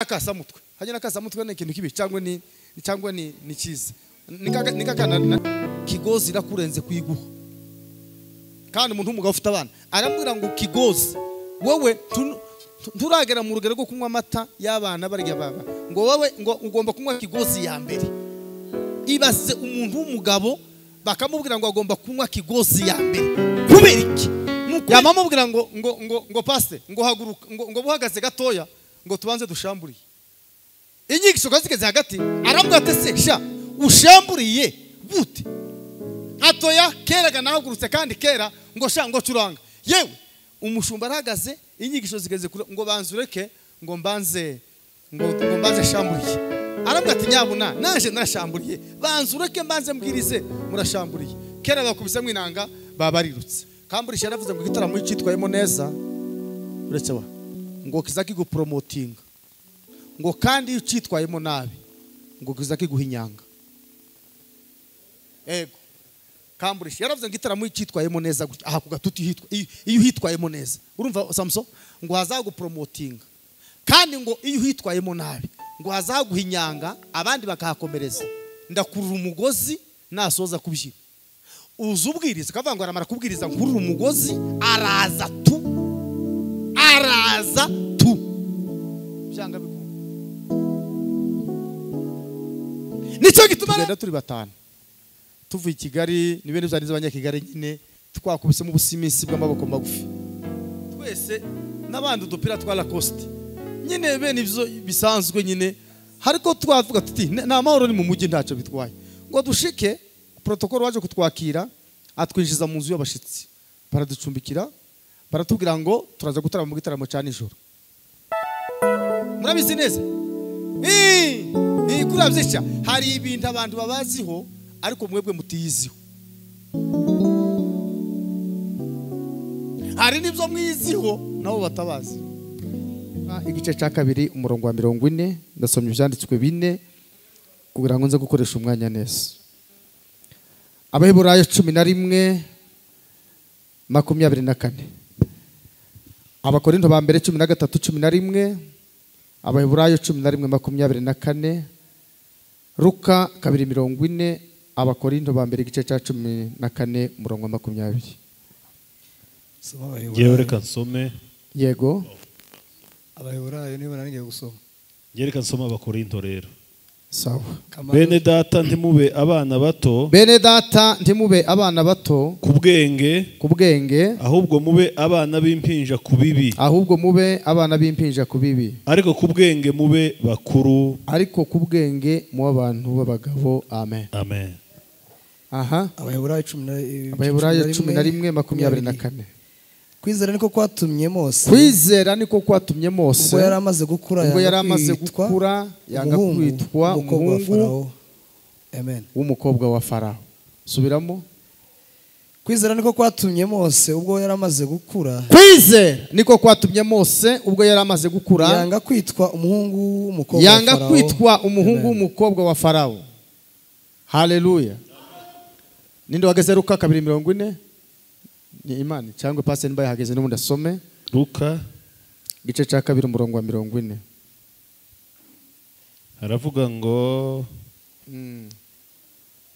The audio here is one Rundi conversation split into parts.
Akasamutwe hajya nakasamutwe ni ikintu kibi cyangwa ni cyiza nikakana kigozi irakurenze kuyiguha. Kandi umuntu w'umugabo ufite abana aramubwira ngo kigozi wowe nturagera mu rugero rwo kunywa amata y'abana barya baba ngo wowe ngo ugomba kunywa kigozi ya mbere. Ibaze umuntu w'umugabo bakamubwira ngo agomba kunywa kigozi ya mbere kubera iki? Yamamubwira ngo ngo ngo ngo pastor ngo haguruka ngo buhagaze gatoya ngo tubanze dushamburiye. Inyigisho kazigeze hagati arambwira ati se sha ushamburiye gute? Atoya keraga nahagurutse kandi kera ngo sha ngo curanga. Yewe umushumba arahagaze inyigisho zigeze ngo banzureke ngo mbanze ngo mbanze shamburiye. Arambwira ati nyabuna naje narashamburiye banzureke mbanze mbwirize murashamburiye. Kera bakubise mwinanga babarirutse. Kamburisha yaravuze ngo igitaramo cyitwayemo neza uretse wa ngo kizaki gupromotinga ngo kandi iyo cyitwayemo nabi ngo kizaki guhinyanga. Ego Kamburisha yaravuze ngo igitaramo cyitwayemo neza aha ku gatuti hitwa iyo hitwayemo neza urumva Samson ngo hazagupromotinga kandi ngo iyo hitwayemo nabi ngo hazaguhinyanga abandi bakahakomereza. Ndakurura umugozi nasoza kubyina uzubwiriza kavuga ngo aramara kubwiriza nkurura umugozi araza tu byanga bikuru. Nicyo gituma tugenda turi batanu tuvuye i Kigali ni bene byarize abanyakigali nyine twakubise mu busimisi bw'amaboko magufi twese n'abandi udupira twa Lacoste nyine bene ibyo bisanzwe nyine hariko twavuga tuti na mahoro ni mu mujyi ntacyo bitwaye ngo dushike. Protocol waje kutwakira atwinjiza mu nzu y'abashitsi baraducumbikira baratubwira ngo turaza gutarama mu gitaramo cya nijoro. Murabizi neza kurabyisha hari ibintu abantu babaziho ariko mwebwe mutiyiziho, hari nibyo mwiziho nabo batabazi. Igice cya kabiri umurongo wa 40 ndasomye ibyanditswe bine kugira ngo nze gukoresha umwanya neza. Abaheburayo 11:24, Abakorinto ba mbere 13:11, Abaheburayo 11:24, Luka 2:40, Abakorinto ba mbere igice cya 14 umurongo wa 20. Yewe reka nsome. Yego. Abaheburayo niba nanigiye gusoma. Yewe reka nsome Abakorinto rero. Sawa. Bene data ntimube abana bato. Bene data ntimube abana bato ku bwenge ahubwo mube abana b'impinja ku bibi. Ahubwo mube abana b'impinja ku bibi. Ariko ku bwenge mube bakuru. Ariko ku bwenge mu abantu b'abagabo. Amen. Amen. Aha. Abaheburayo 11:24. Kwizera niko kwatumye Mose. Kwizera niko kwatumye Mose. Ubwo yari amaze gukura yanga kwitwa umuhungu. Amen. W'umukobwa wa Farao. Subiramo. Kwizera niko kwatumye Mose ubwo yari amaze gukura. Kwizera niko kwatumye Mose ubwo yari amaze gukura yanga kwitwa umuhungu w'umukobwa wa Farao. Yanga kwitwa umuhungu w'umukobwa wa Farao. Haleluya. Ninde wageze Luka 2:40? Ni imani cyangwa pastor nimba yahageze n'ubundi asome Luka igice cya 2 umurongo wa 40. Haravuga ngo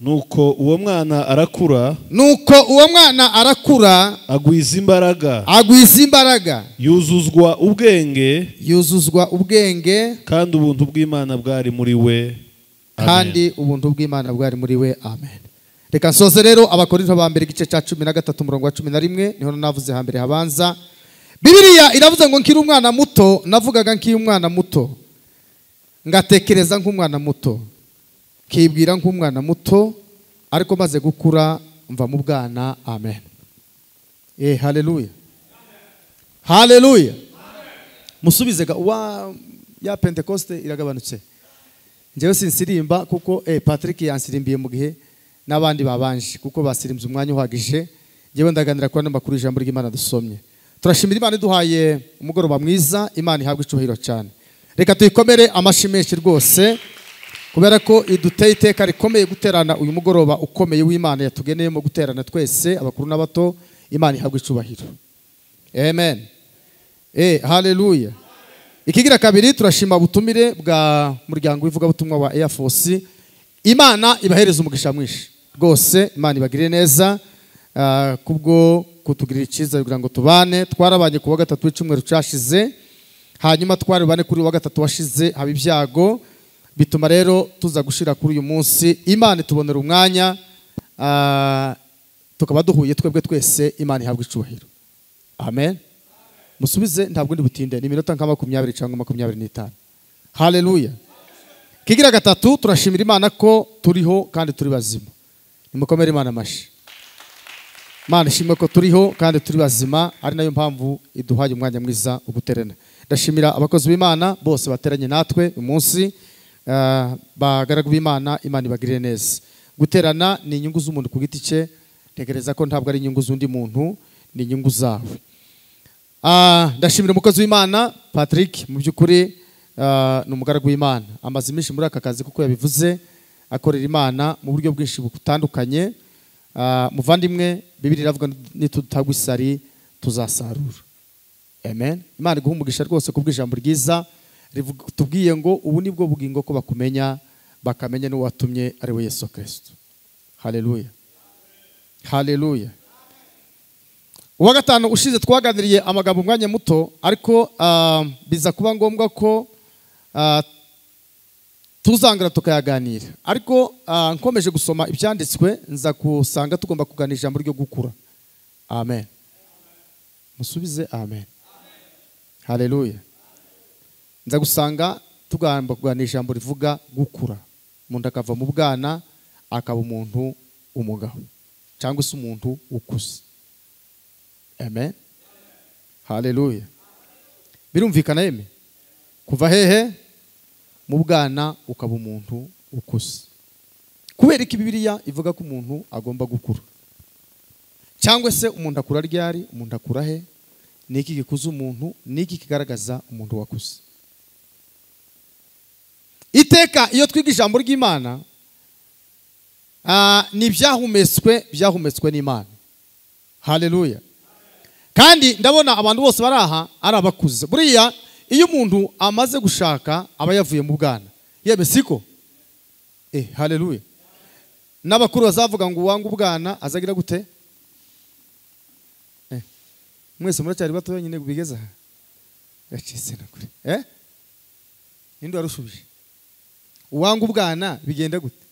nuko uwo mwana arakura, nuko uwo mwana arakura agwiza imbaraga, agwiza imbaraga yuzuzwa ubwenge, yuzuzwa ubwenge kandi ubuntu bw'Imana bwari muri we. Kandi ubuntu bw'Imana bwari muri we. Amen. Reka nsoze rero Abakorinto ba mbere igice cya 13 umurongo wa 11 niho navuze hambere habanza. Bibiliya iravuze ngo nkiri umwana muto navugaga nkiri umwana muto ngatekereza nk'umwana muto kibwira nk'umwana muto ariko maze gukura mva mu bwana. Amen. Haleluya. Haleluya. Musubize ga wa ya Pentecoste iragabanutse. Njyewe sinsirimba kuko Patrick yansirimbiye mu gihe n'abandi babanje kuko basirimbye umwanya uhagije. Njyewe ndaganira kwa n'amakuru ijambo ry'Imana dusomye. Turashimira Imana iduhaye umugoroba mwiza. Imana ihabwe icyubahiro cyane. Reka tuyikomere amashi menshi rwose kubera ko iduteye iteka rikomeye guterana uyu mugoroba ukomeye w'Imana yatugeneyemo guterana twese abakuru n'abato. Imana ihabwe icyubahiro. Amen. Haleluya. Ikigira kabiri, turashima butumire bwa muryango w'ivugabutumwa wa Air Force. Imana ibahereza umugisha mwinshi rwose, Imana ibagirire neza kubwo kutugirira icyiza kugira ngo tubane. Twarabanye ku wa gatatu w'icyumweru cyashize, hanyuma twarabane kuri wa gatatu washize haba ibyago, bituma rero tuza gushira kuri uyu munsi. Imana itubonera umwanya, tukaba duhuye twebwe twese. Imana ihabwe icubahiro. Amen. Musubize, ntabwo ndi butinde, ni iminota nka 20 cyangwa 25. Haleluya. Kigira gatatu, turashimira Imana ko turiho kandi turi bazima. Nimukomere Imana amashi. Imana ishimwe ko turiho kandi turi bazima, ari nayo mpamvu iduhaye umwanya mwiza wo guterana. Ndashimira abakozi b'Imana bose bateranye natwe uyu munsi, bagaragu b'Imana, Imana ibagirire neza. Guterana ni inyungu z'umuntu ku giti cye, tekereza ko ntabwo ari inyungu z'undi muntu, ni inyungu zawe. Ndashimira umukozi w'Imana Patrick, mu by'ukuri ni umugaragu w'Imana, amaze iminsi muri aka kazi kuko yabivuze, akorera Imana mu buryo bwinshi butandukanye. Muvandimwe, Bibiliya iravuga nitutagwa isari tuzasarura. Amen. Imana iguhe umugisha rwose kubw'ijambo ryiza tubwiye ngo ubu nibwo bugingo ko bakumenya, bakamenya n'uwatumye ari we Yesu Kristo. Haleluya. Haleluya. Uwa gatanu ushize twaganiriye amagambo umwanya muto, ariko biza kuba ngombwa ko tuzangara tukayaganira. Ariko nkomeje gusoma ibyanditswe nza kusanga tugomba kuganira ijambo ryo gukura. Amen. Musubize amen. Haleluya. Nza gusanga tugomba kuganira ijambo rivuga gukura. Umuntu akava mu bwana akaba umuntu umugabo cyangwa se umuntu ukuze. Amen. Haleluya. Birumvikana yeme? Kuva hehe? Mu bwana ukaba umuntu ukuze. Kubera iki Bibiliya ivuga ko umuntu agomba gukura? Cyangwa se umuntu akura ryari? Umuntu akura he? Niki gikuza umuntu? Niki kigaragaza umuntu wakuze? Iteka iyo twiga ijambo ry'Imana, ni byahumetswe n'Imana. Haleluya. Kandi ndabona abantu bose baraha ari abakuze. Buriya iyo umuntu amaze gushaka aba yavuye mu bwana. Yebe siko? Haleluya. N'abakuru bazavuga ngo uwanga ubwana azagira gute? Mwese muracyari bato nyine bigeza. Yacitse nakuri. Ninde warushubije? Uwanga ubwana bigenda gute?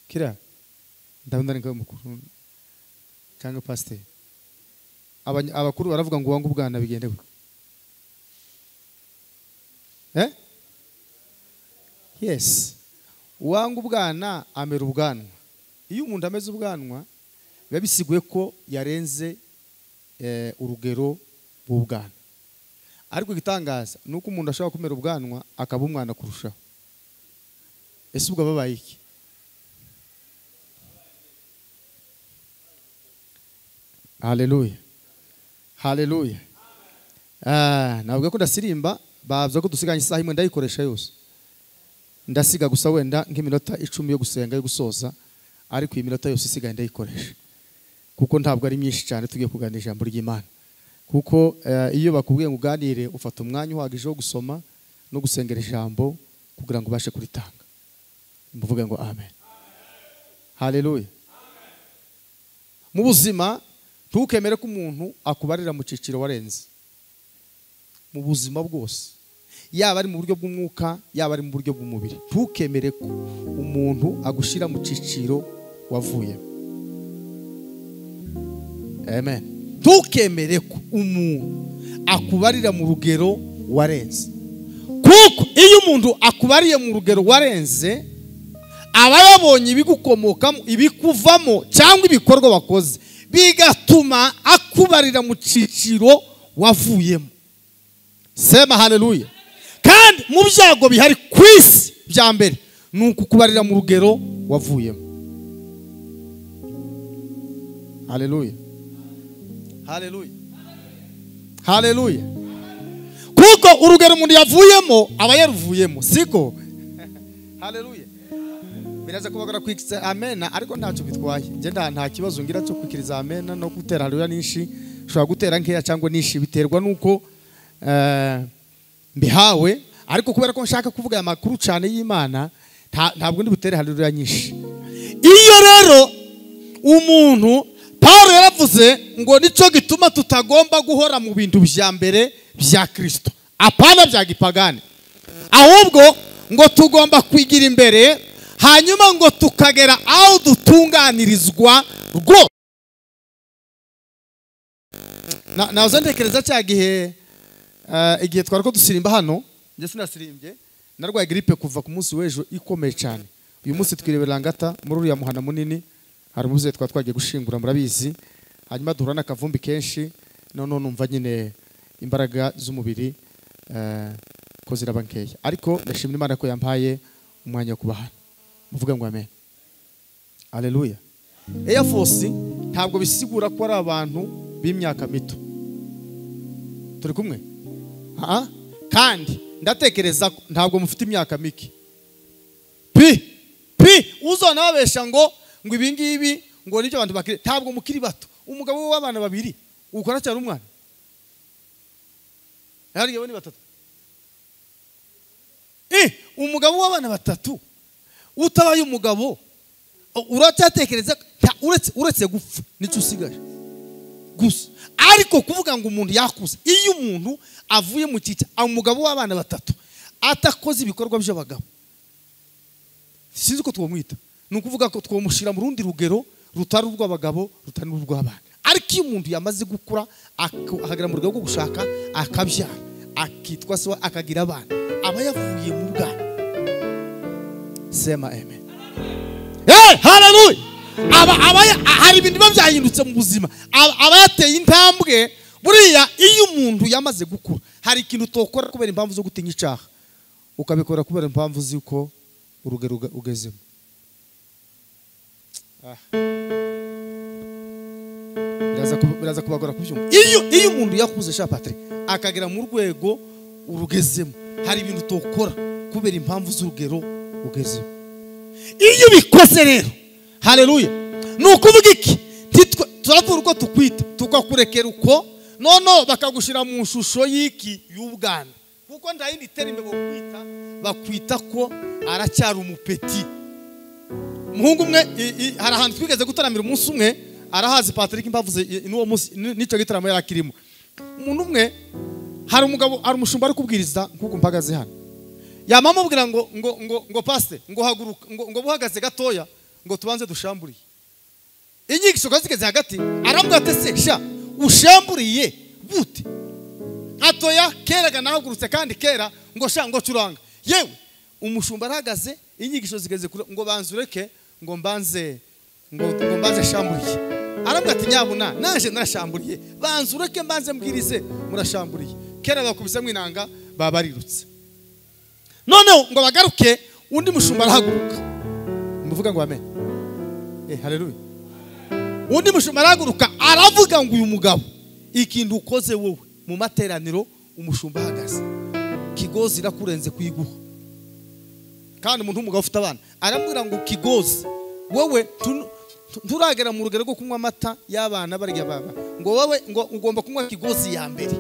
Kira ndabona ari mukuru cyangwa pasteur. Abakuru baravuga ngo uwanga ubwana bigenda gute? Yes. Uwanga ubwana amera ubwanwa. Iyo umuntu ameze ubwanwa biba bisiguye ko yarenze urugero bw'ubwana. Ariko igitangaza nuko umuntu ashobora kumera ubwanwa akaba umwana kurushaho. Ese ubwo babaye iki? Haleluya. Haleluya. Nabwo ko ndasirimba bavuze ko dusiganye isaha imwe ndayikoresha yose. Ndasiga gusa wenda nk'iminota 10 yo gusenga yo gusoza, ariko iyi minota yose isigaye ndayikoresha. Kuko ntabwo ari myinshi cyane tugiye kuganira ijambo ry'Imana. Kuko iyo bakubwiye ngo uganire ufata umwanya uhagije wo gusoma no gusengera ijambo kugira ngo ubashe kuritanga. Mvuge ngo amen. Haleluya. Mu buzima ntukemere ko umuntu akubarira mu ciciro warenze. Mu buzima bwose, yaba ari mu buryo bw'umwuka, yaba ari mu buryo bw'umubiri, ntukemere ko umuntu agushira mu ciciro wavuye. Amen. Ntukemere ko umuntu akubarira mu rugero warenze. Kuko iyo umuntu akubariye mu rugero warenze, aba yabonye ibigukomokamo, ibikuvamo cyangwa ibikorwa wakoze, bigatuma akubarira mu ciciro wavuyemo. Sema haleluya. Kandi mu byago bihari ku isi bya mbere ni ukukubarira mu rugero wavuyemo. Haleluya. Haleluya. Haleluya. Kuko urugero umuntu yavuyemo aba yaruvuyemo, siko? Haleluya. Biraza kubagora kwikiriza amena, ariko ntacyo bitwaye. Nje nta kibazo ngira cyo kwikiriza amena no gutera haleluya nishi. Ushobora gutera nkeya cyangwa nishi, biterwa nuko mbihawe, ariko kubera ko nshaka kuvuga amakuru cyane y'Imana ntabwo ndi butere haleluya nyinshi. Iyo rero umuntu Paulo yaravuze ngo nico gituma tutagomba guhora mu bintu bya mbere bya Kristo, apana bya gipagani, ahubwo ngo tugomba kwigira imbere, hanyuma ngo tukagera aho dutunganirizwa rwo. Nazo ntekereza cya gihe igihe twariko dusirimba hano, njye sinasirimbye, narwaye grippe kuva ku munsi w'ejo ikomeye cyane. Uyu munsi twirebera ngata muri uriya muhana munini, hari umuze twagiye gushingura murabizi, hanyuma duhura n'akavumbi kenshi, none numva nyine imbaraga z'umubiri ko ziraba nkeya, ariko ndashimira Imana ko yampaye umwanya wo kuba hano. Muvuga ngo amen, haleluya. Air Force ntabwo bisigura ko ari abantu b'imyaka mito, turi kumwe? Kandi ndatekereza ntabwo mufite imyaka mike pi pi uzona babesha ngo ibi ngibi ngo nibyo abantu bakiri, ntabwo mukiri bato. Umugabo w'abana babiri ukora cyane umwana hari yabone batatu, umugabo w'abana batatu utabaye umugabo uracyatekereza uretse gupfa nicyo usigaje gusa. Ariko kuvuga ngo umuntu yakuze, iyo umuntu avuye mu kica umugabo w'abana batatu atakoze ibikorwa by'abagabo, sinzi uko twamwita, ni ukuvuga ko twamushira mu rundi rugero rutari urw'abagabo rutari urw'abana. Ariko iyo umuntu yamaze gukura akagera mu rugero rwo gushaka akabyara akitwa se akagira abana, aba yavuye mu bwana. Sema amen. Hey, haleluya. Aba hari ibintu biba byahindutse mu buzima, aba yateye intambwe. Buriya iyo umuntu yamaze gukura hari ikintu utokora kubera impamvu zo gutinya icyaha, ukabikora kubera impamvu z'uko urugero ugezemo. Biraza kubagora kubyumva. Iyo umuntu yakuze sha Patrick akagera mu rwego urugezemo, hari ibintu utokora kubera impamvu z'urugero ugezemo. Iyo bikoze rero, haleluya, ni ukuvuga iki? Turavuga uko tukwita tukakurekera uko, nono bakagushira mu shusho y'iki y'ubwana, kuko ndayindi terime bokwita bakwita ko aracyari umupeti. Umuhungu umwe hari ahantu twigeze gutaramira umunsi umwe, arahazi Patrick imbavuze n'uwo munsi n'icyo gitaramo yarakirimo. Umuntu umwe hari umugabo ari umushumba ari kubwiriza nkuko mpagaze hano, yamamubwira ngo ngo ngo ngo pastor ngo haguruka ngo buhagaze gatoya ngo tubanze dushamburiye. Inyigisho zigeze hagati arambwira ati se sha ushamburiye gute? Atoya keraga nahagurutse kandi kera ngo sha ngo curanga. Yewe umushumba arahagaze inyigisho zigeze ngo banzureke ngo mbanze ngo mbanze shamburiye. Arambwira ati nyabuna naje narashamburiye, banzureke mbanze mbwirize murashamburiye. Kera bakubise mwinanga babarirutse. Noneho ngo bagaruke undi mushumba arahaguruka. Muvuga ngo amen. Haleluya. Undi mushumba arahaguruka aravuga ngo uyu mugabo ikintu ukoze wowe mu materaniro umushumba ahagaze kigozi irakurenze kuyiguha. Kandi umuntu w'umugabo ufite abana aramubwira ngo kigozi wowe nturagera mu rugero rwo kunywa amata y'abana barya baba, ngo wowe ngo ugomba kunywa kigozi ya mbere.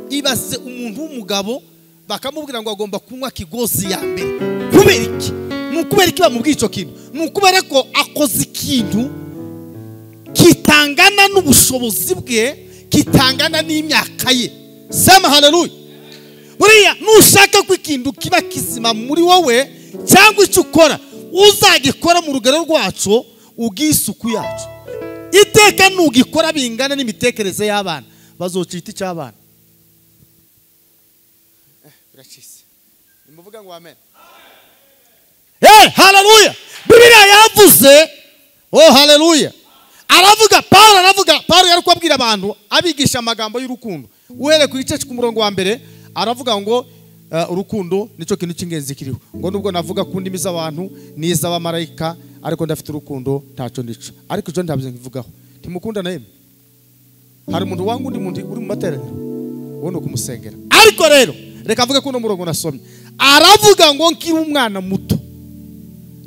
Ibaze umuntu w'umugabo bakamubwira ngo agomba kunywa kigozi ya mbere. Kubera iki? Ni ukubera iki bamubwiye icyo kintu? Ni ukubera ko akoze ikintu kitangana n'ubushobozi bwe, kitangana n'imyaka ye. Sema haleluya. Buriya nushaka ko ikintu kiba kizima muri wowe cyangwa icyo ukora uzagikora mu rugero rwacu ubwisuku yacu. Iteka nugikora bingana n'imitekerereze y'abana bazocita icy'abana. Biracitse. Nimuvuga ngo amen. Hey, haleluya. Bibiliya yavuze, oh haleluya. Aravuga Paulo, aravuga Paulo yari kubabwira abantu abigisha amagambo y'urukundo. Uhere ku gice ku murongo wa mbere aravuga ngo urukundo nico kintu cy'ingenzi kiriho. Ngo nubwo navuga ku ndimi z'abantu n'iz'abamarayika ariko ndafite urukundo ntaco ndico. Ariko ico ndabye nkivugaho. Ntimukunda na yemwe. Hari umuntu wangu undi muntu uri mu materaniro wono kumusengera. Ariko rero reka avuge ko no murongo nasomye. Aravuga ngo nkiri umwana muto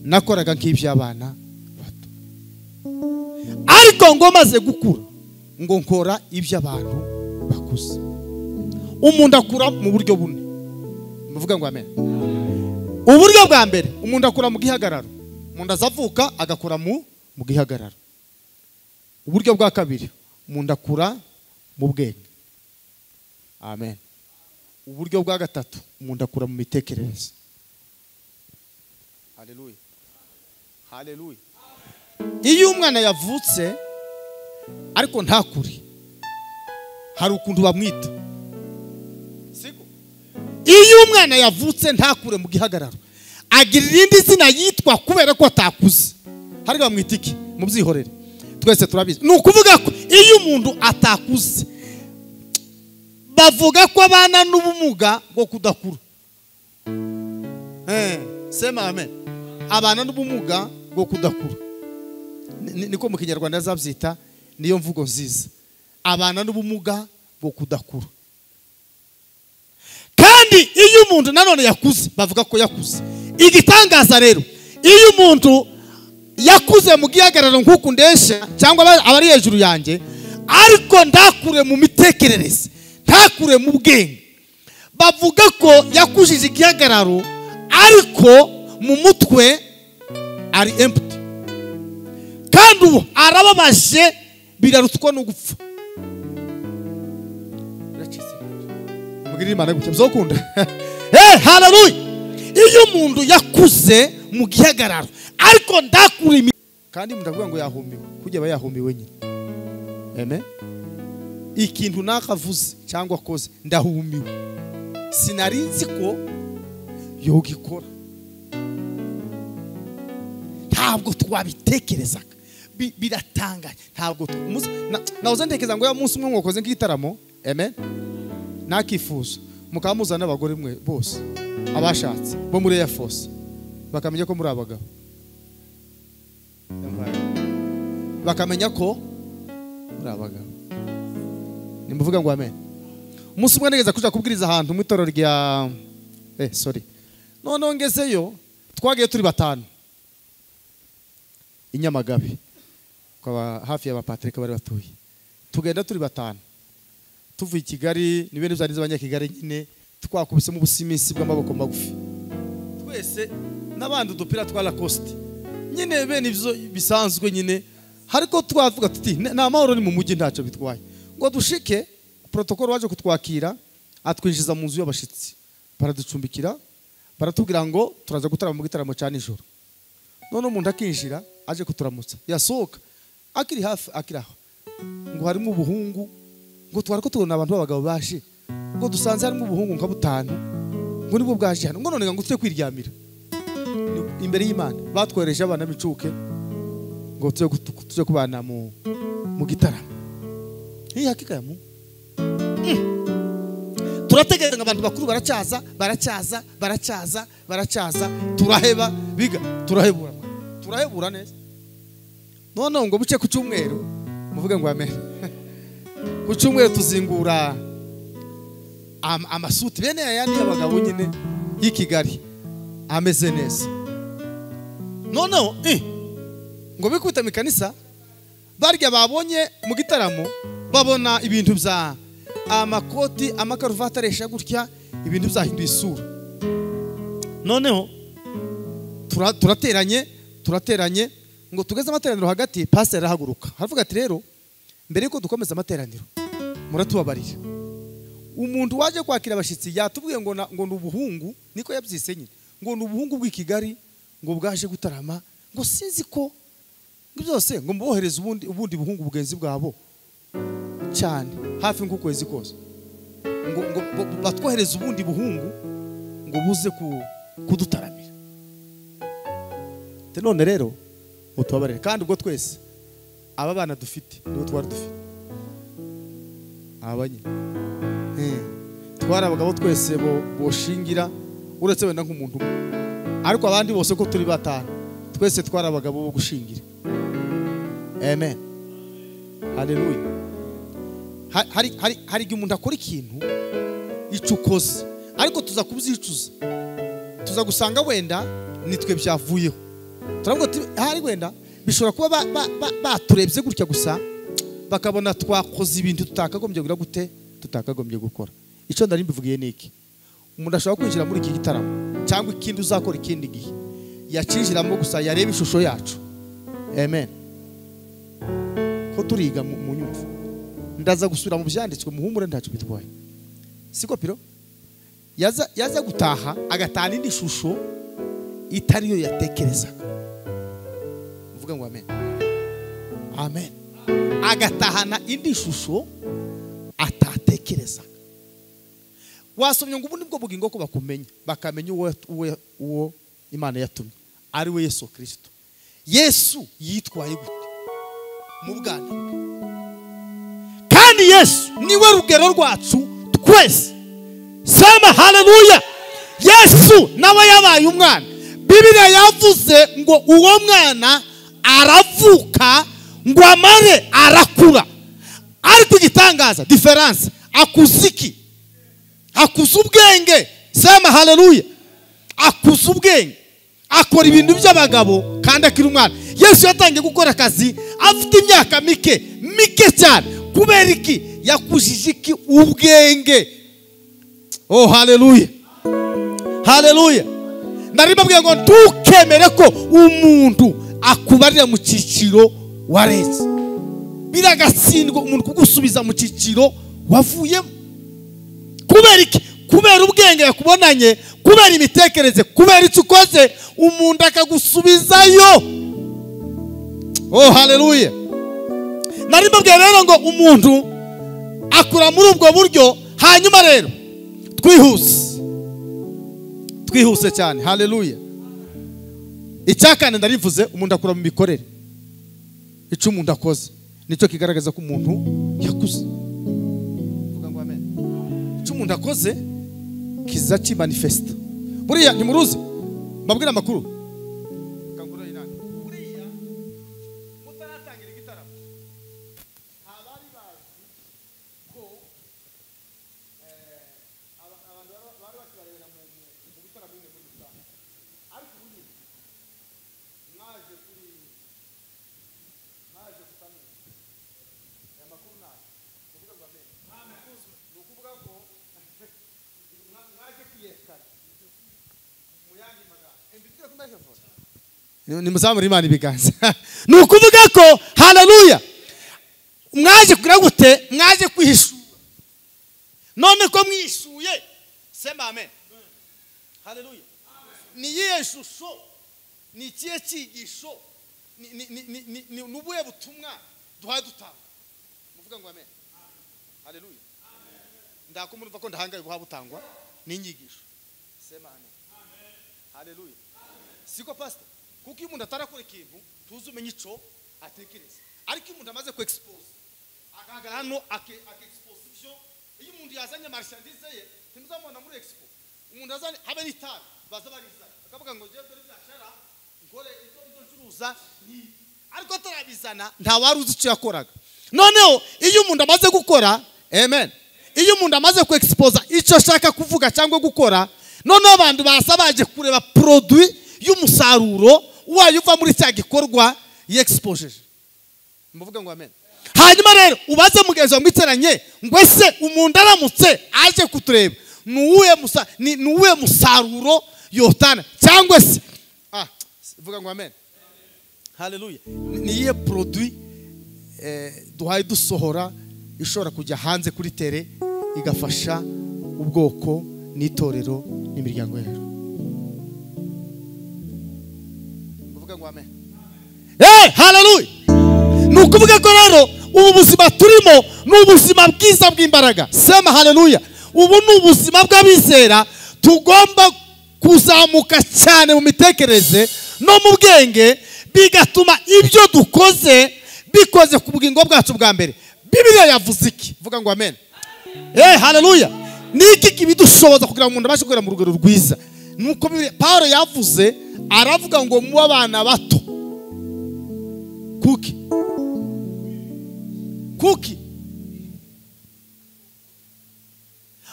nakoraga nk'iby'abana bato. Ariko ngo maze gukura ngo nkora iby'abantu bakuze. Umuntu akura mu buryo bune. Muvuga ngo amen. Uburyo bwa mbere, umuntu akura mu gihagararo. Umuntu azavuka agakura mu gihagararo. Uburyo bwa kabiri, umuntu akura mu bwenge. Amen. Uburyo bwa gatatu, umuntu akura mu mitekerereze. Haleluya. Haleluya. Iyo umwana yavutse ariko ntakure, hari ukuntu bamwita. Siko? Iyo umwana yavutse ntakure mu gihagararo, agira irindi zina yitwa kubera ko atakuze. Hari bamwita iki? Mubyihorere. Twese turabizi. Ni ukuvuga ko iyo umuntu atakuze, bavuga ko abana n'ubumuga bwo kudakura. Sema amen. Abana n'ubumuga bwo kudakura. Niko mu Kinyarwanda zabyita, niyo mvugo nziza. Abana n'ubumuga bwo kudakura. Kandi iyo umuntu nanone yakuze, bavuga ko yakuze. Igitangaza rero, iyo umuntu yakuze mu gihagararo nkuko ndesha cyangwa abari hejuru yanjye, ariko ndakure mu mitekerereze, ntakure mu bwenge, bavuga ko yakujije igihagararo ariko mu mutwe ari empty. Kandi ubu arababaje, birarutwa no gupfa. Mugirira Imana gutya muzokunda. Haleluya. Iyo umuntu yakuze mu gihagararo ariko ndakure, kandi ndavuga ngo yahumiwe, kujya aba yahumiwe nyine. Amen. Ikintu nakavuze cyangwa akoze ndahumiwe, sinari nzi ko yogikora, ntabwo twabitekerezaga, biratangaje. Ntabwo nahoze ntekereza ngo ya munsi umwe mwakoze nk'igitaramo, amen, nakifuza mukaba muzana n'abagore mwe bose abashatse bo muri Air Force, bakamenya ko muri abagabo, bakamenya ko muri abagabo. Nimuvuga ngo amen. Umunsi umwe nigeze kuja kubwiriza ahantu mu itorero rya sorry. None ngezeyo twagiye turi batanu i Nyamagabe, kwa hafi ya Patrick bari batuye. Tugenda turi batanu tuvuye i Kigali, ni bene byari z'abanyakigali nyine, twakubise mu busimisi bw'amaboko magufi twese n'abandi udupira twa Lacoste nyine, bene ibyo bisanzwe nyine. Hariko twavuga tuti na mahoro ni mu mujyi ntacyo bitwaye. Ngo dushike, protocol waje kutwakira atwinjiza mu nzu y'abashitsi, baraducumbikira, baratubwira ngo turaza gutarama mu gitaramo cya nijoro. None umuntu akinjira aje kuturamutsa, yasohoka akiri hafi akiraho ngo harimo ubuhungu, ngo twari ko tubona abantu b'abagabo baje, ngo dusanze harimo ubuhungu nka butanu, ngo nibwo bwaje hano, ngo none ngo tujye kwiryamira imbere y'Imana. Batwohereje abana b'icuke ngo tujye kubana mu gitaramo. Hii hakika ya Mungu. Turategereza ngo abantu bakuru baracyaza, baracyaza, baracyaza, baracyaza, turaheba, biga, turahebura. Turahebura neza. None ngo buce ku cyumweru, muvuge ngo amen. Ku cyumweru tuzingura amasuti bene ayandi y'abagabo nyine y'i Kigali ameze neza. None ngo bikubita mu kanisa, barya babonye mu gitaramo, babona ibintu bya amakoti, amakaruvati aresha gutya, ibintu byahinduye isura. Noneho turateranye ngo tugeze amateraniro hagati, pastor arahaguruka aravuga ati rero mbere yuko dukomeza amateraniro muratubabarira. Umuntu waje kwakira abashitsi yatubwiye ngo ngo ni ubuhungu, niko yabyise nyine, ngo ni ubuhungu bw'i Kigali ngo bwaje gutarama, ngo sinzi ko byose ngo mbohereze ubundi buhungu bugenzi bwabo cyane hafi nk'ukwezi kose, ngo batwohereze ubundi buhungu ngo buze kudutaramira. None rero utubabarire, kandi ubwo twese aba bana dufite nibo twari dufite abanye twari abagabo twese boshingira, uretse wenda nk'umuntu umwe, ariko abandi bose ko turi batanu twese twari abagabo bo gushingira. Amen. Haleluya. Hari igihe umuntu akora ikintu icyo ukoze, ariko tuza kubyicuza, tuza gusanga wenda nitwe byavuyeho. Turavuga ati hari wenda bishobora kuba baturebye gutya gusa, bakabona twakoze ibintu tutakagombye kugira gute, tutakagombye gukora. Icyo ndari mbivugiye ni iki: umuntu ashobora kwinjira muri iki gitaramo cyangwa ikindi uzakora ikindi gihe, yacinjiramo gusa yareba ishusho yacu. Amen. Ko turiga mu nyumva, ndaza gusubira mu byanditswe, muhumure ntacyo bitwaye. Siko piro yaza gutaha agatana indi shusho itari yo yatekerezaga. Uvuga ngo amen. Amen. Agatahana indi shusho atatekerezaga. Wasomye ngo ubu nibwo bugingo ko bakumenya, bakamenya uwo Imana yatumye ari we Yesu Kristo. Yesu yitwaye gute mu bwana bwe? Kandi Yesu niwe rugero rwacu twese. Sema haleluya. Yesu nawe yabaye umwana. Bibiliya yavuze ngo uwo mwana aravuka ngo amare arakura. Ariko igitangaza difference, akuziki, akuza ubwenge. Sema haleluya. Akuza ubwenge, akora ibintu by'abagabo kandi akiri umwana. Yesu yatangiye gukora akazi afite imyaka mike mike cyane. Kubera iki? Yakujije iki? Ubwenge. Oh haleluya, haleluya. Nari mbabwiye ngo ntukemere ko umuntu akubarira mu cyiciro wareze. Biragatsindwa umuntu kugusubiza mu cyiciro wavuyemo. Kubera iki? Kubera ubwenge yakubonanye, kubera imitekerereze, kubera icyo ukoze, umuntu akagusubizayo. Oh haleluya. Nari mbabwiye rero ngo umuntu akura muri ubwo buryo. Hanyuma rero twihuse cyane. Haleluya. Icyakane ndarivuze, umuntu akura mu mikorere. Icyo umuntu akoze nicyo kigaragaza ko umuntu yakuze. Vuga ngo amen. Icyo umuntu akoze kiza kimanifesta. Buriya ntimuruzi, mbabwira amakuru. Kangura inani. Buriya mutaratangira igitaramo, abari bazi ko abantu bari bakibarebera mu bitaramo bimwe muri rusange, ariko ubu nyine mwaje kuri mwaje kutamenya aya makuru nayo. Kuvuga ngo amen. Ni ukuvuga ko mwaje kwiyekana mu yandi magambo. Mbibwira ku microphone. Nimuzamure Imana ibiganza. Ni ukuvuga ko haleluya, mwaje kugira gute? Mwaje kwihishura. None ko mwishuye, sema amen. Haleluya. Ni iyihe shusho, ni ikihe cyigisho, ni ubuhe butumwa duhaye dutanga? Muvuga ngo amen. Haleluya. Ndakumurumva ko ndahangaye guha butangwa n'inyigisho. Sema amen. Haleluya. Siko pastor, kuko iyo umuntu atarakora ikintu tuzi umenye ico atekereza. Ariko iyo umuntu amaze ku expose, akahagarara hano ake expose ibyo, iyo umuntu yazanye marchandise ye, ntimuzamubona muri expo. Umuntu azanye habe n'itabi, baza barizana, bakavuga ngo ngiye dore byashara, nkore ibyo ncuruza ni. Ariko atarabizana nta wari uzi icyo yakoraga. Noneho iyo umuntu amaze gukora, amen, iyo umuntu amaze ku expose icyo ashaka kuvuga cyangwa gukora, noneho abantu basa baje kureba produit y'umusaruro wayo uva muri cya gikorwa yexposeje. Muvuga ngo amen. Hanyuma rero ubaze mugenzi wawe mwiteranye ngo ese umuntu aramutse aje kutureba ni uwuhe musaruro yotana, cyangwa se vuga ngo amen. Haleluya. Ni iyihe produit duhaye dusohora ishobora kujya hanze kuri tere igafasha ubwoko n'itorero n'imiryango yacu? Muvuga ngo amen. Haleluya. Ni ukuvuga ko rero ubu buzima turimo ni ubuzima bwiza bw'imbaraga. Sema haleluya. Ubu ni ubuzima bw'abizera, tugomba kuzamuka cyane mu mitekerereze no mu bwenge, bigatuma ibyo dukoze bikoze ku bugingo bwacu bwa mbere. Bibiliya yavuze iki? Vuga ngo amen. Haleluya. Ni iki kibidushoboza kugira ngo umuntu abashe kugera mu rugero rwiza? Nuko Paulo yavuze, aravuga ngo mu abana bato. Kuki? Kuki?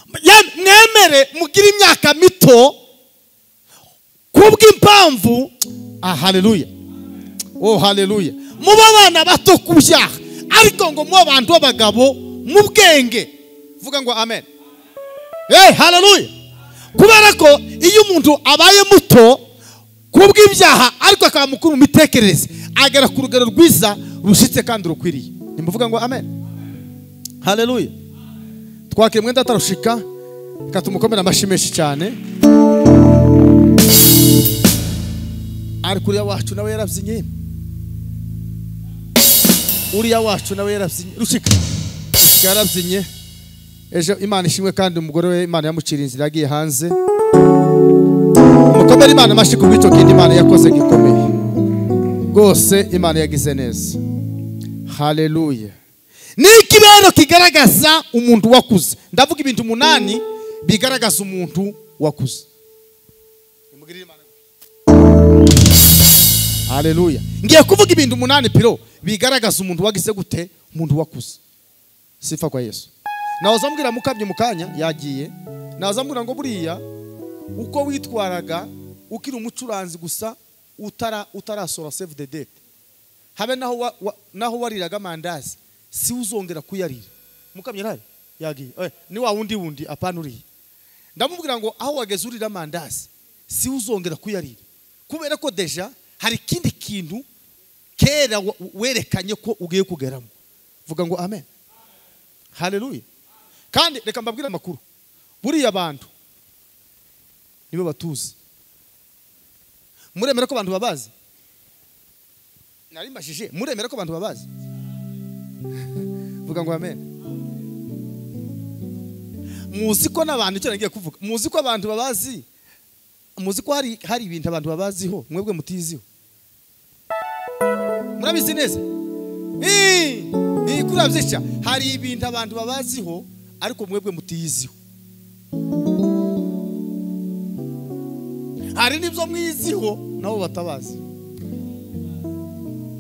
Mwemere mugire imyaka mito kubw'impamvu. Haleluya. Oh haleluya. Muba abana bato ku byaha, ariko ngo mu abantu b'abagabo mu bwenge. Vuga ngo amen. Hey, haleluya. Kubera ko iyo umuntu abaye muto kubw'ibyaha ariko akaba mukuru mu mitekerereze, agera ku rugero rwiza rushitse kandi rukwiriye. Nimuvuga ngo amen. Haleluya. Twakire mwenda atarushika, katumukomera amashyi menshi cyane. Ariko uriya wacu nawe yarabyinnye. Uriya wacu nawe yarabyinnye. Rushika. Rushika yarabyinnye. Ejo Imana ishimwe kandi umugore we Imana yamucira inzira yagiye hanze. Mukomere Imana amashyi ku bw'icyo kintu Imana yakoze gikomeye. Rwose Imana yagize neza. Haleluya. Ni ikibero kigaragaza umuntu wakuze. Ndavuga ibintu 8 bigaragaza umuntu wakuze. Nimugirire Imana. Haleluya. Ngiye kuvuga ibintu 8 piro bigaragaza umuntu wagize gute, umuntu wakuze. Sifa kwa Yesu. Nahoza mbwira mukabye mukanya yagiye. Nahoza mbwira ngo buriya uko witwaraga ukiri umucuranzi gusa utarasora save the date. Habe naho wariraga amandazi si uzongera kuyarira. Mukabye nari yagiye. Ni wa wundi apana uriye. Ndamubwira ngo aho wageze urira amandazi si uzongera kuyarira. Kubera ko deja hari ikindi kintu kera werekanye ko ugiye kugeramo. Vuga ngo amen. Haleluya. Kandi reka mbabwire amakuru. Buriya abantu nibo batuzi. Muremera ko abantu babazi? Nari mbashije, muremera ko abantu babazi? Vuga ngo amen. Muzi ko n'abantu icyo nagiye kuvuga, muzi ko abantu babazi, muzi ko hari ibintu abantu babaziho mwebwe mutiziho. Murabizi neza? Kurabyisha hari ibintu abantu babaziho ariko mwebwe mutiziho. Hari nibyo mwiziho nabo batabazi.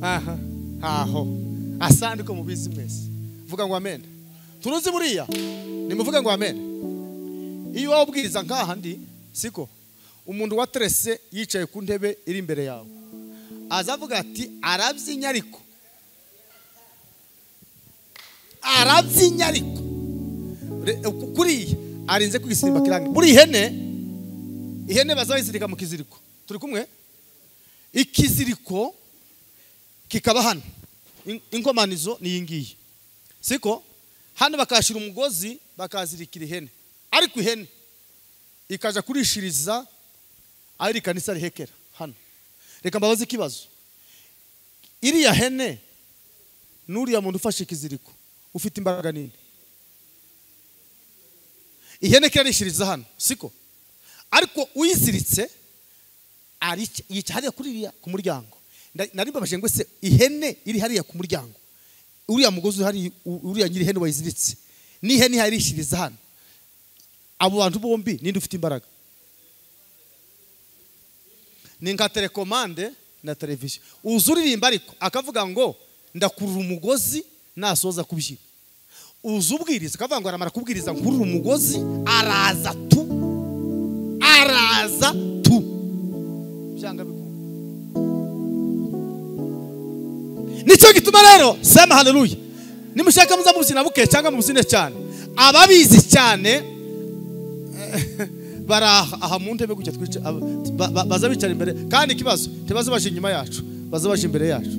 Aha, aho. Asandi ko mubizi mwese. Vuga ngo amen. Turuzi buriya. Nimuvuga ngo amen. Iyo wabwiriza nkaha ndi siko umuntu watrese yicaye ku ntebe iri imbere yawe. Azavuga ati arabyinya ariko. Arabyinya ariko. Kuriya arinze kwisimba kiranga. Buri ihene bazayizirika mu kiziriko. Turi kumwe? Ikiziriko kikaba hano. Inkomanizo ni yingiyi. Siko hano bakashira umugozi bakazirikira ihene. Ariko ihene ikaja kurishiriza ari kanisa rihekera hano. Reka mbabaze ikibazo. Iriya hene nuriya muntu ufashe ikiziriko ufite imbaraga nini? Ihene kirarishiriza hano, siko? Ariko uyiziritse ari yica hariya kuri ku muryango. Nari mbabaje ngo se ihene iri hariya ku muryango. Uriya mugozi hari uriya nyiri hene wayiziritse. Ni ihene harishiriza hano. Abo bantu bombi ninde ufite imbaraga? Ni nka telecommande na television. Uzuririmba ariko akavuga ngo ndakurura umugozi nasoza kubyina. Uzubwiriza akavuga ngo aramara kubwiriza nkurura umugozi araza tu. Araza tu. Byanga bikunda. Nicyo gituma rero sema haleluya. Nimushaka muza mubuzina buke cyangwa mubuzine cyane. Ababizi cyane bara aha mu ntebe gutya twica baza bicara imbere kandi ikibazo ntibaza baje inyuma yacu baza baje imbere yacu.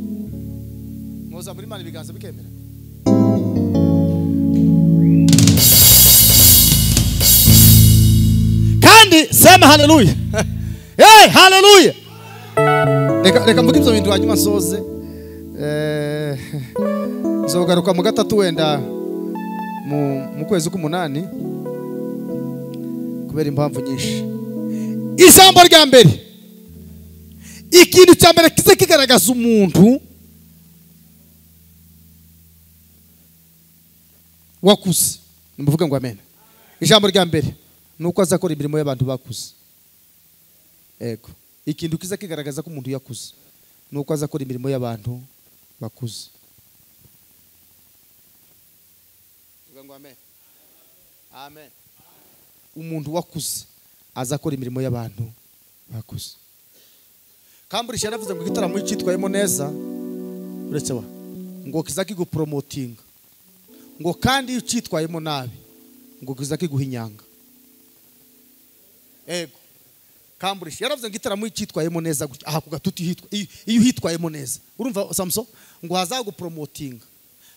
Muza muri Imana ibiganza bikemera. Kandi sema haleluya. Hey, haleluya. Reka mvuge ibyo bintu hanyuma soze. Nzogaruka mu gatatu wenda mu kwezi k'umunani kubera impamvu nyinshi. Ijambo rya mbere, ikintu cya mbere kize kigaragaza umuntu wakuze. Nimuvuga ngo amen. Ijambo rya mbere nuko azakora imirimo y'abantu bakuze. Ego, ikintu kiza kigaragaza ko umuntu yakuze nuko azakora imirimo y'abantu bakuze. Vuga ngo amen. Amen. Umuntu wakuze azakora imirimo y'abantu bakuze. Kamburisha yaravuze ngo igitaramo cyitwayemo neza uretse wa ngo kizaki gupromotinga, ngo kandi iyo cyitwayemo nabi ngo kizaki guhinyanga. Ego Kamburisha yaravuze ngo itaramo cyitwayemo neza gutya aha ku gatuti hitwa iyo hitwayemo neza urumva Samson ngo hazagupromotinga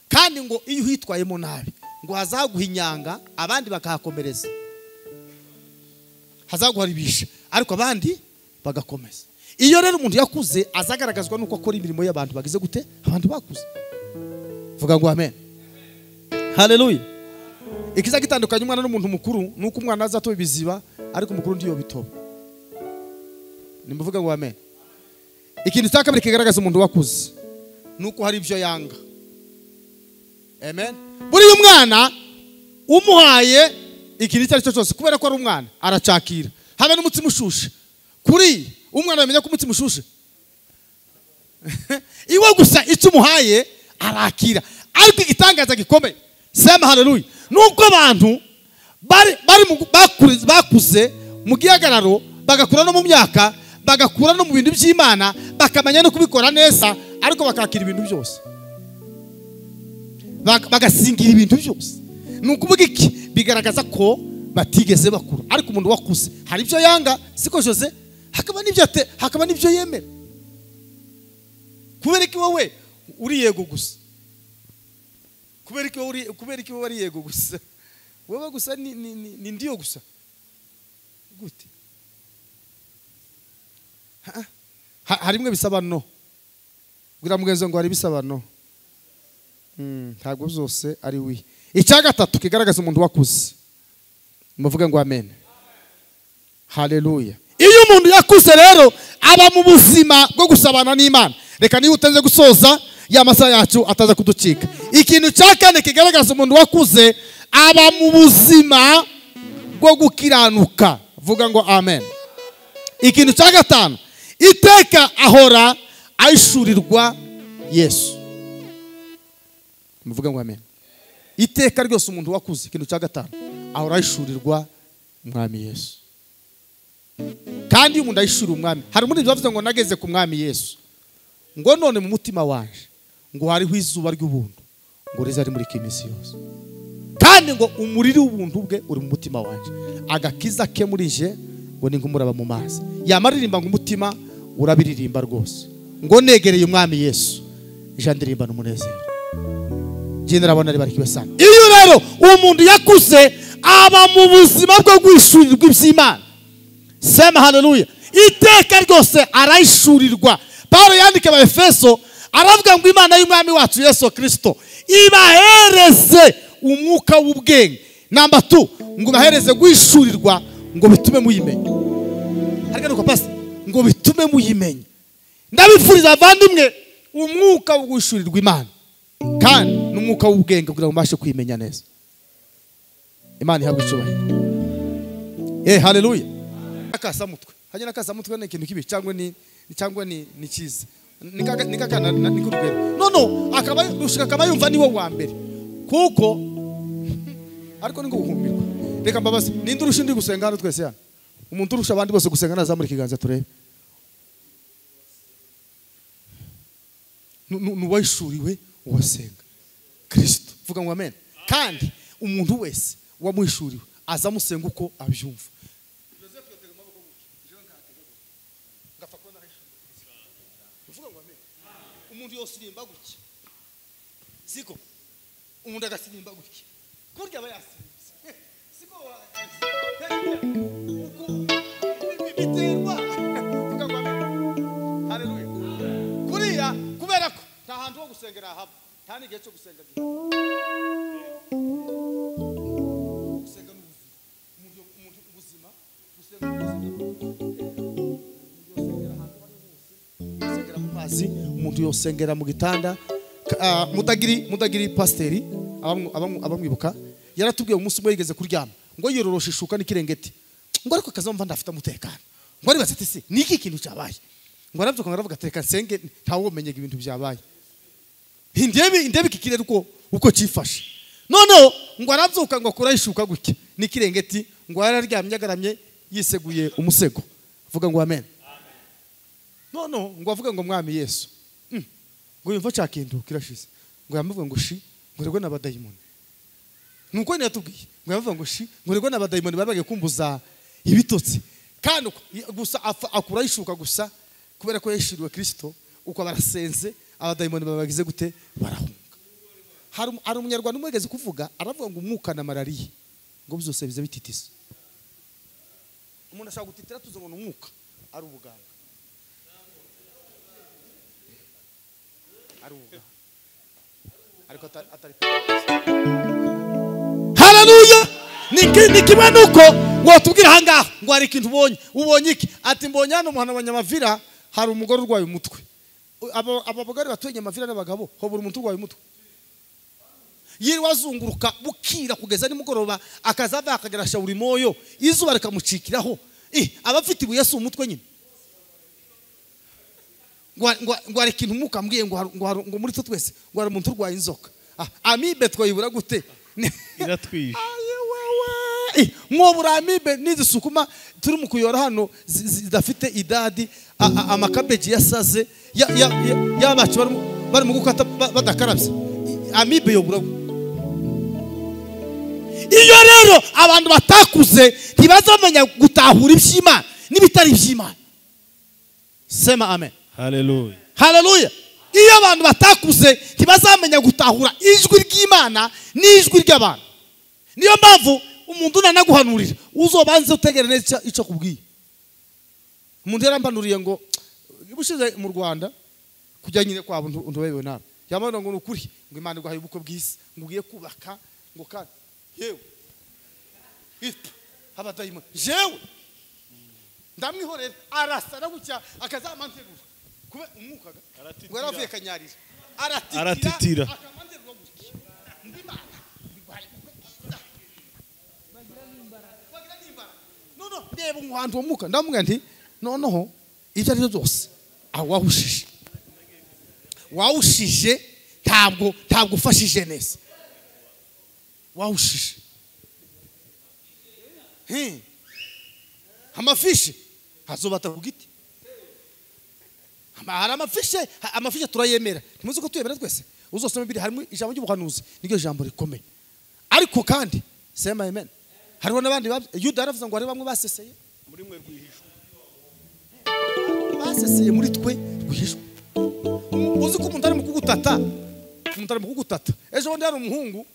kandi ngo iyo hitwayemo nabi ngo hazaguhinyanga abandi bakahakomereza hazaguharibisha ariko abandi bagakomeza. Iyo rero umuntu yakuze azagaragazwa nuko akora imirimo y'abantu bagize gute abantu bakuze. Vuga ngo amen. Haleluya. Ikiza gitandukanye umwana n'umuntu mukuru nuko umwana azatoba ibiziba ariko umukuru ndiyo bitoba. Nimuvuga ngo amen. Ikintu cya kabiri kigaragaza umuntu wakuze nuko hari ibyo yanga. Amen. Buri umwana umuhaye ikintu icyo ari cyo cyose kubera ko ari umwana aracakira habe n'umutsima ushushe. Kuri umwana yamenya ko umutsima ushushe iwe gusa icyo umuhaye arakira. Ariko igitangaza gikomeye sema haleluya nuko abantu bari bakuze mu gihagararo bagakura no mu myaka bagakura no mu bintu by'Imana bakamenya no kubikora neza ariko bakakira ibintu byose bagasingira ibintu byose. Nukuvuga iki bigaragaza ko batigeze bakura. Ariko umuntu wakuze hari ibyo yanga siko Jose hakaba n'ibyo ate hakaba n'ibyo yemera. Kubera iki wowe uri yego gusa? Kubera iki wowe ari yego gusa? Wowe gusa ni ndiyo gusa gute? Harimwe bisaba no bwira mugenzi ngo hari bisaba no ntabwo byose ari wi. Icya gatatu kigaragaza umuntu wakuze muvuge ngo amen. Haleluya. Iyo umuntu yakuze rero aba mu buzima bwo gusabana n'Imana. Reka niba utaze gusoza ya masaha yacu ataza kuducika. Ikintu cya kane kigaragaza umuntu wakuze aba mu buzima bwo gukiranuka. Vuga ngo amen. Ikintu cya gatanu iteka ahora aishurirwa Yesu. Muvuga ngo amen. Iteka ryose umuntu wakuze ikintu cya gatanu ahora aishurirwa Umwami Yesu. Kandi umuntu ayishura Umwami hari muri bavuze ngo nageze ku Mwami Yesu ngo none mu mutima wanje ngo hariho izuba ry'ubuntu ngo riza rimurika iminsi yose kandi ngo umuriri w'ubuntu bwe uri mu mutima wanje agakiza ke muri je ngo ni nk'umuraba mu mazi. Yamaririmba ngo umutima urabiririmba rwose ngo negereye Umwami Yesu jandirimba n'umunezero. Jye narabona barikiwe sana. Iyo rero umuntu yakuze aba mu buzima bwo guhishurirwa iby'Imana. Sema haleluya. Iteka ryose arayishurirwa. Paulo yandika ba Efeso aravuga ngo Imana y'Umwami wacu Yesu Kristo ibahereze umwuka w'ubwenge. Namba 2 ngo bahereze guhishurirwa ngo bitume muyimenya. Haragaruka pastor ngo bitume muyimenya. Ndabifuriza abavandimwe umwuka wo guhishurirwa Imana kandi n'umwuka w'ubwenge kugira ngo mbashe kwimenya neza. Imana ihabwe icyubahiro. Haleluya. Akasamutwe hajya nakasamutwe ni ikintu kibi cyangwa ni cyiza nikakana nikurugero no akaba rushika akaba yumva niwe wa mbere kuko ariko ningo guhumbirwa. Reka mbabaze ninde urusha ndi gusenga hano twese hano umuntu urusha abandi bose gusenga nazamura ikiganza turebe. Nuwayishuriwe uwasenga Kristo. Vuga ngo amen. Kandi umuntu wese wamuhishuriwe azamusenga uko abyumva. Umuntu yosirimba gutya siko umuntu agasirimba gutya kurya aba yasirimba siko biterwa. Vuga ngo amen. Haleluya. Kuriya kubera ko nta hantu ho gusengera haba nta n'igihe cyo gusenga gihe. Gusenga n'ubuzima umuntu ubuzima gusenga n'ubuzima umuntu yosengera mu gitanda. Mudagiri pasteri abamwibuka yaratubwiye umunsi umwe yigeze kuryama ngo yororoshe ishuka n'ikirengeti ngo ariko kazomva ndafite umutekano ngo aribaza ati se niki kintu cyabaye ngo aravuga ngo aravuga tereka nsenge ntawomenyega ibintu byabaye indebe iki kirere uko cyifashe. Noneho ngo arabyuka ngo akora ishuka gutya n'ikirengeti ngo yararyamye agaramye yiseguye umusego. Vuga ngo amen. Noneho ngo avuga ngo Mwami Yesu ngo yumva cyakintu kirashize ngo yamuvuga ngo shi ngo rego n'abadayimoni. Nuko ni yatubwiye ngo yamuvuga ngo shi ngo rego n'abadayimoni babagiye kumbuza ibitotsi Kandi gusa akura ishuka gusa kubera ko yeshiriwe Kristo, uko barasenze abadayimoni babagize gute barahunga. Hari umunyarwanda umwegeze kuvuga aravuga ngo umwuka na malaria ngo byose bize bititisa. Umuntu ashaka gutitira tuzo ngo umwuka ari ubuganga. Ari ubuganga. Ariko atari. Haleluya! Ni kimwe nuko ngo tubwire ahangaha ngo hari ikintu ubonye, ubonye iki? Ati mbonye hano umuhana wa Nyamavira hari umugore urwaye umutwe. Aba bagore batuye Nyamavira n'abagabo ho buri muntu urwaye umutwe. Yiri wazunguruka bukira kugeza nimugoroba akazava akagera Shauri Moyo izuba rikamucikiraho. Abafite ibuye si umutwe nyine. Ngo hari ikintu umwuka ambwiye ngo muri twe twese ngo hari umuntu urwaye inzoka. Amibe twayibura gute? Iratwishe. Mwobura amibe nizisukuma turi mu kuyora hano zidafite idadi, amakabeji yasaze yabacu bari mu gukata badakarabye. Amibe yobura. Iyo rero abantu batakuze ntibazamenya gutahura iby'Imana n'ibitari iby'Imana. Sema amen. Haleluya. Haleluya. Iyo abantu batakuze ntibazamenya gutahura ijwi ry'Imana n'ijwi ry'abantu. Niyo mpamvu umuntu unanaguhanurira uzobanze utegere neza icyo kubwiye. Umuntu yarambanuriye ngo ubushize mu Rwanda kujya nyine kwabo ntubewe nabi. Yamana ngo nukuri ngo Imana iguhaye ubukwe bw'isi ngo ugiye kubaka ngo kandi yewe abadayimoni jewe ndamwihorera arasara gutya akazamanterura kube umwuka ngo yaravuye kanyarira aratitira akamanterura gutya ndimana no ndeba umuhantu wo mwuka ndamubwira nti noneho ibyo ari byo byose aho wawushije ntabwo ufashije neza wawushije. Amafishi azobata ku giti. Hari amafishe turayemera. Ntimuzi ko tuyemera twese. Uzosoma Bibiliya harimo ijambo ry'ubuhanuzi niryo jambo rikomeye. Ariko kandi sema amen. Hariho n'abandi Yuda yaravuze ngo hari bamwe baseseye muri mwe rwihishwa. Baseseye muri twe rwihishwa. Uzi ko umuntu ari mu kugutata. Umuntu ari mu kugutata. Ejo bundi hari umuhungu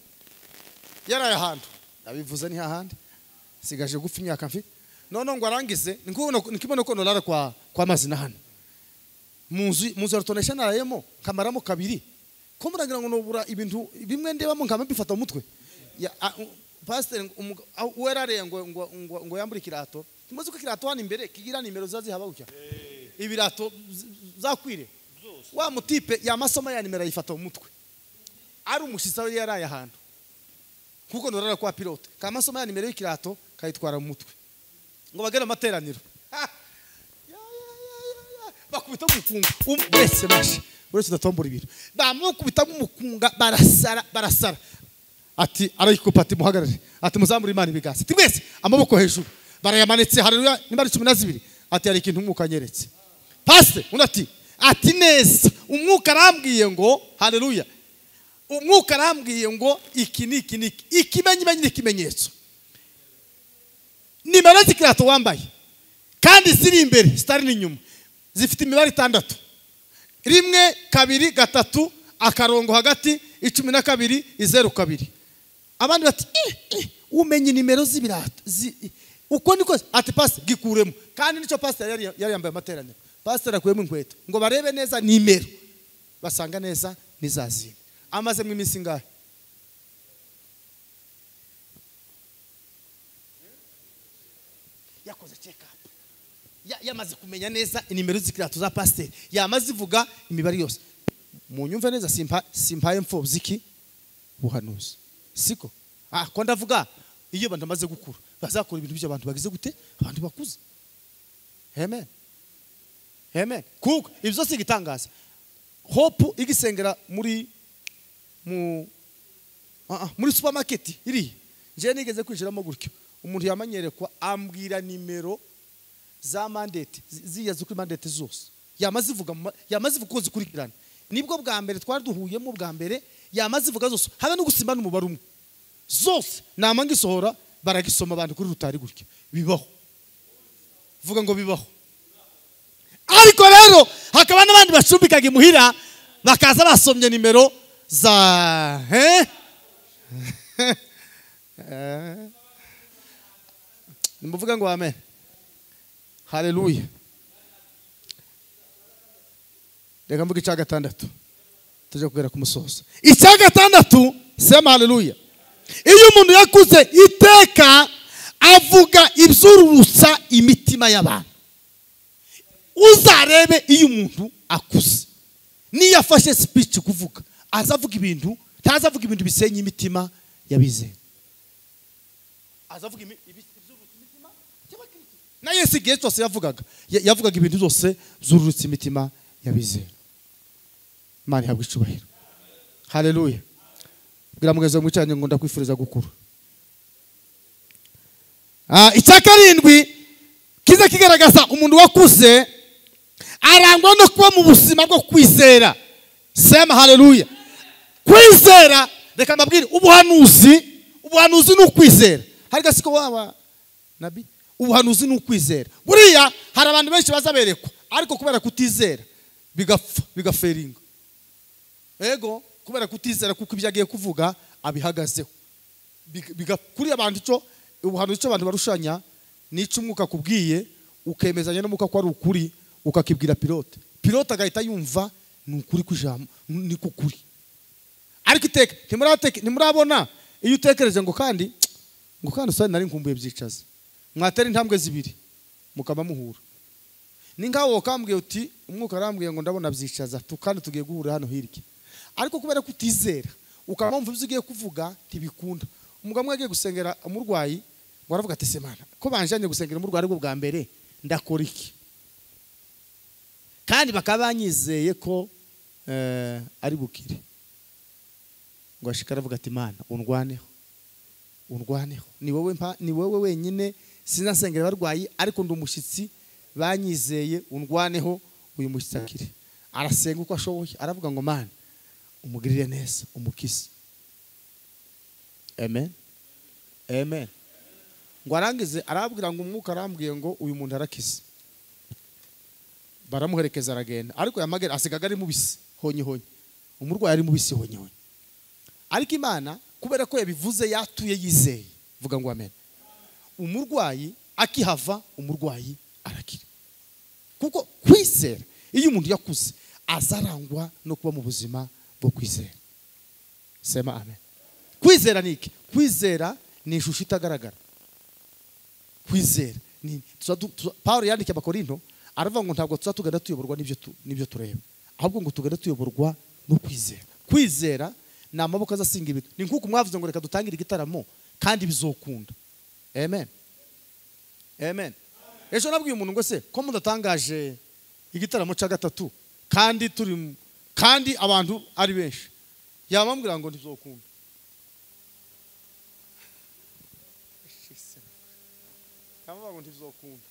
yaraye ahantu. Abivuze ni hahandi. Sigaje gupfa imyaka mfi. None ngo arangize nikibona ko nolara kwa mazina hano. Munzu ya narayemo kamaramo kabiri. Ko muragira ngo nobura ibintu bimwe ndebamo nkama bifata umutwe. Pastor uwerareye ngo yambure ikirato. Muzi ko ikirato hano imbere kigira nimero zazihaba gutya. Ibirato zakwire. Wa mutipe ya masomo ya nimero ayifata umutwe. Ari umushitsi we yaraye ahantu. Kuko norara kwa pilote. Kamasomo ya nimero y'ikirato kayitwara mu mutwe. Ngo bagera amateraniro. Bakubita umukunga wese mashi. Uretse udatombora ibintu. Bamukubita umukunga barasara. Ati arayikupa ati muhagarare. Ati muzamure Imana ibiganza. Ati mwese amaboko hejuru. Barayamanitse haleluya nimba ari 12. Ati hari ikintu umwuka anyeretse. Pastor undi ati neza umwuka arambwiye ngo haleluya. Umwuka arambwiye ngo iki niki niki ikimenyimenyi n'ikimenyetso. Nimero z'ikirato wambaye kandi ziri imbere zitari n'inyuma zifite imibare 6. 1 2 3 akarongo hagati 12 02. Abandi bati umenye nimero z'ibirato uko niko ati pastor gikuremo. Kandi nico pastor yari yambaye amateraniro. Pastor akuyemo inkweto ngo barebe neza nimero basanga neza nizazina. Amaze mu iminsi ingahe? Yakoze check up. Yamaze kumenya neza inimero z'ikirato za pastor. Yamaze ivuga imibare yose. Munyumve neza simpaye mfobyi iki buhanuzi. Siko? Ko ndavuga iyo abantu bamaze gukura bazakora ibintu by'abantu bagize gute? Abantu bakuze. Amen. Amen. Kuko ibyo si igitangaza. Hope igisengera muri muri supermarket iri. Nje nigeze kwinjiramo gutyo. Umuntu yamanyerekwa ambwira nimero za mandate ziya zikuri mandate zose. Yamazivuga ko zikurikirana. Nibwo bwa mbere twari duhuyemo bwa mbere yamazivuga zose. Habe no gusimba n'umubare umwe. Zose nama ngisohora baragisoma abantu kuri rutari gutyo. Bibaho. Vuga ngo bibaho. Ariko rero hakaba n'abandi bacumbikaga imuhira bakaza basomye nimero za nimuvuga ngo amen. Haleluya. Reka mvuge icya gatandatu tujye kugera ku musozo. Icya gatandatu, sema haleluya. Iyo umuntu yakuze iteka avuga ibyururutsa imitima y'abantu. Uzarebe iyo umuntu akuze niyo afashe speech kuvuga, azavuga ibintu, ntazavuga ibintu bisenya imitima y'abizeye, azavuga ibyururutsa imitima y'abakristo. Na Yesu igihe cyose yavugaga ibintu byose byururutsa imitima y'abizeye. Imana ihabwe icyubahiro. Haleluya. Bwira mugenzi wawe mwicaranye ngo ndakwifuriza gukura. Icya karindwi kiza kigaragaza umuntu wakuze, arangwa no kuba mu buzima bwo kwizera. Sema haleluya. Kwizera, reka mbabwire, ubuhanuzi ni ukwizera. Hari gasiko waba nabi, ubuhanuzi ni ukwizera. Buriya hari abantu benshi bazaberekwa ariko kubera kutizera bigapfa, bigaferinga. Ego, kubera kutizera kuko ibyo agiye kuvuga abihagazeho. Kuri abantu cyo ubuhanuzi cyo abantu barushanya nico umwuka kubwiye ukemezanya n'umwuka ko ari ukuri, ukakibwira pilote. Pilote agahita yumva ni ukuri kw'ijambo, ni kukuri. Ariko iteka ntimurabona iyo utekereje ngo kandi usane nari nkumbuye byicaza, mwatera intambwe zibiri mukaba muhura. Ni nkaho wakambwiye uti umwuka arambwiye ngo ndabona byicaza kandi tugiye guhura hano hirya, ariko kubera kutizera ukaba wumva ibyo ugiye kuvuga ntibikunda. Umugabo umwe agiye gusengera umurwayi ngo aravuga ati se mana, ko banjanye gusengera umurwayi aribwo bwa mbere ndakora iki? Kandi bakaba banyizeye ko ari bukire. Ngo ashika aravuga ati mana undwaneho, undwaneho, ni wowe wenyine, sinasengera abarwayi ariko ndi umushyitsi, banyizeye, undwaneho uyu mushyitsi akire. Arasenga uko ashoboye, aravuga ngo mana umugirire neza, umukize. Amen. Amen. Ngo arangize arabwira ngo umwuka arambwiye ngo uyu muntu arakize. Baramuherekeza aragenda, ariko yamagera asigaga ari mubisi honye honye. Umurwayi ari mubisi honye honye. Ariko Imana kubera ko yabivuze yatuye yizeye, vuga ngo amen. Umurwayi akihava, umurwayi arakira. Kuko kwizera, iyo umuntu yakuze azarangwa no kuba mu buzima bwo kwizera. Sema amen. Kwizera ni iki? Kwizera ni ishusho itagaragara. Kwizera ni Paulo yandikiye Abakorinto aravuga ngo ntabwo tuzatugenda tuyoborwa n'ibyo tureba, ahubwo ngo tugende tuyoborwa no kwizera. Kwizera ni amaboko azasinga ibintu. Ni nkuko mwavuze ngo reka dutangire igitaramo kandi bizokunda. Amen. Amen. Ejo nabwiye umuntu ngo se ko mudatangaje igitaramo cya gatatu kandi turi kandi abantu ari benshi, yabambwira ngo ntibizokunda. Yabambwira ngo ntibizokunda.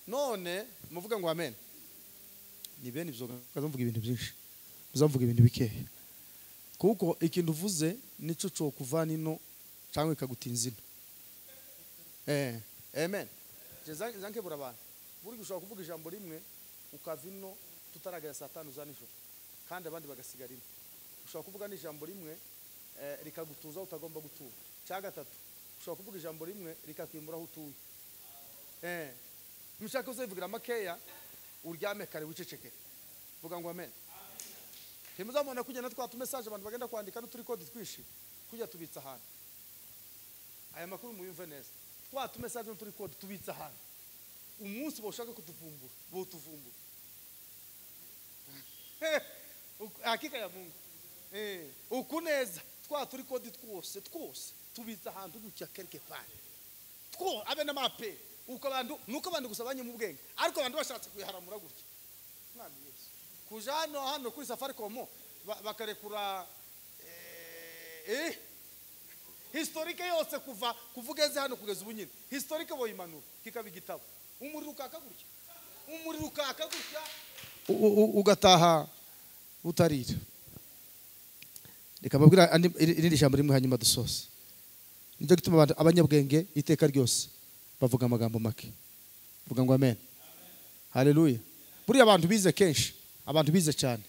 None muvuga ngo amen. Ni bene ibyo mvuga ibintu byinshi, muzamvuga ibintu bikeya. Kuko ikintu uvuze nico cyo kuvana ino cyangwa ikagutinza ino. Amen. Jezankebura abantu. Buri gushobora kuvuga ijambo rimwe ukava ino tutaragera saa 5 za nijoro kandi abandi bagasigara ino. Ushobora kuvuga n'ijambo rimwe rikagutuza utagomba gutura. Cya gatatu, ushobora kuvuga ijambo rimwe rikakwimura aho utuye. Mushaka uzivugira makeya uryame kare wiceceke. Vuga ngo amen. Ntimuzamubona kugenda twa message abantu bagenda kwandika n'uturi code twishi kujya tubitsa ahantu. Aya makuru muyumve neza. Twa message n'uturi code tubitsa ahantu. Umunsi boshaka kutuvumbura, botuvumbura. Hakika ya Mungu. Ukuneza twa turi code twose tubitsa ahantu gutya quelque part. Two abe na mape uko abantu nuko abantu gusabanye mu bwenge ariko abantu bashatse kuyiharamura gutya. Mwami Yesu. Kuja hano kuri Safaricom bakarekura historike yose kuva kuvugeze hano kugeza ubu nyine. Historike boyimanura kikaba igitabo. Umuriro ukaka gutya. Umuriro ukaka gutya ugataha utarira. Reka mbabwira irindi jambo rimwe hanyuma dusoze. Nicyo gituma abanyabwenge iteka ryose bavuga amagambo make. Vuga ngo amen. Haleluya. Buriya abantu bize kenshi, abantu bize cyane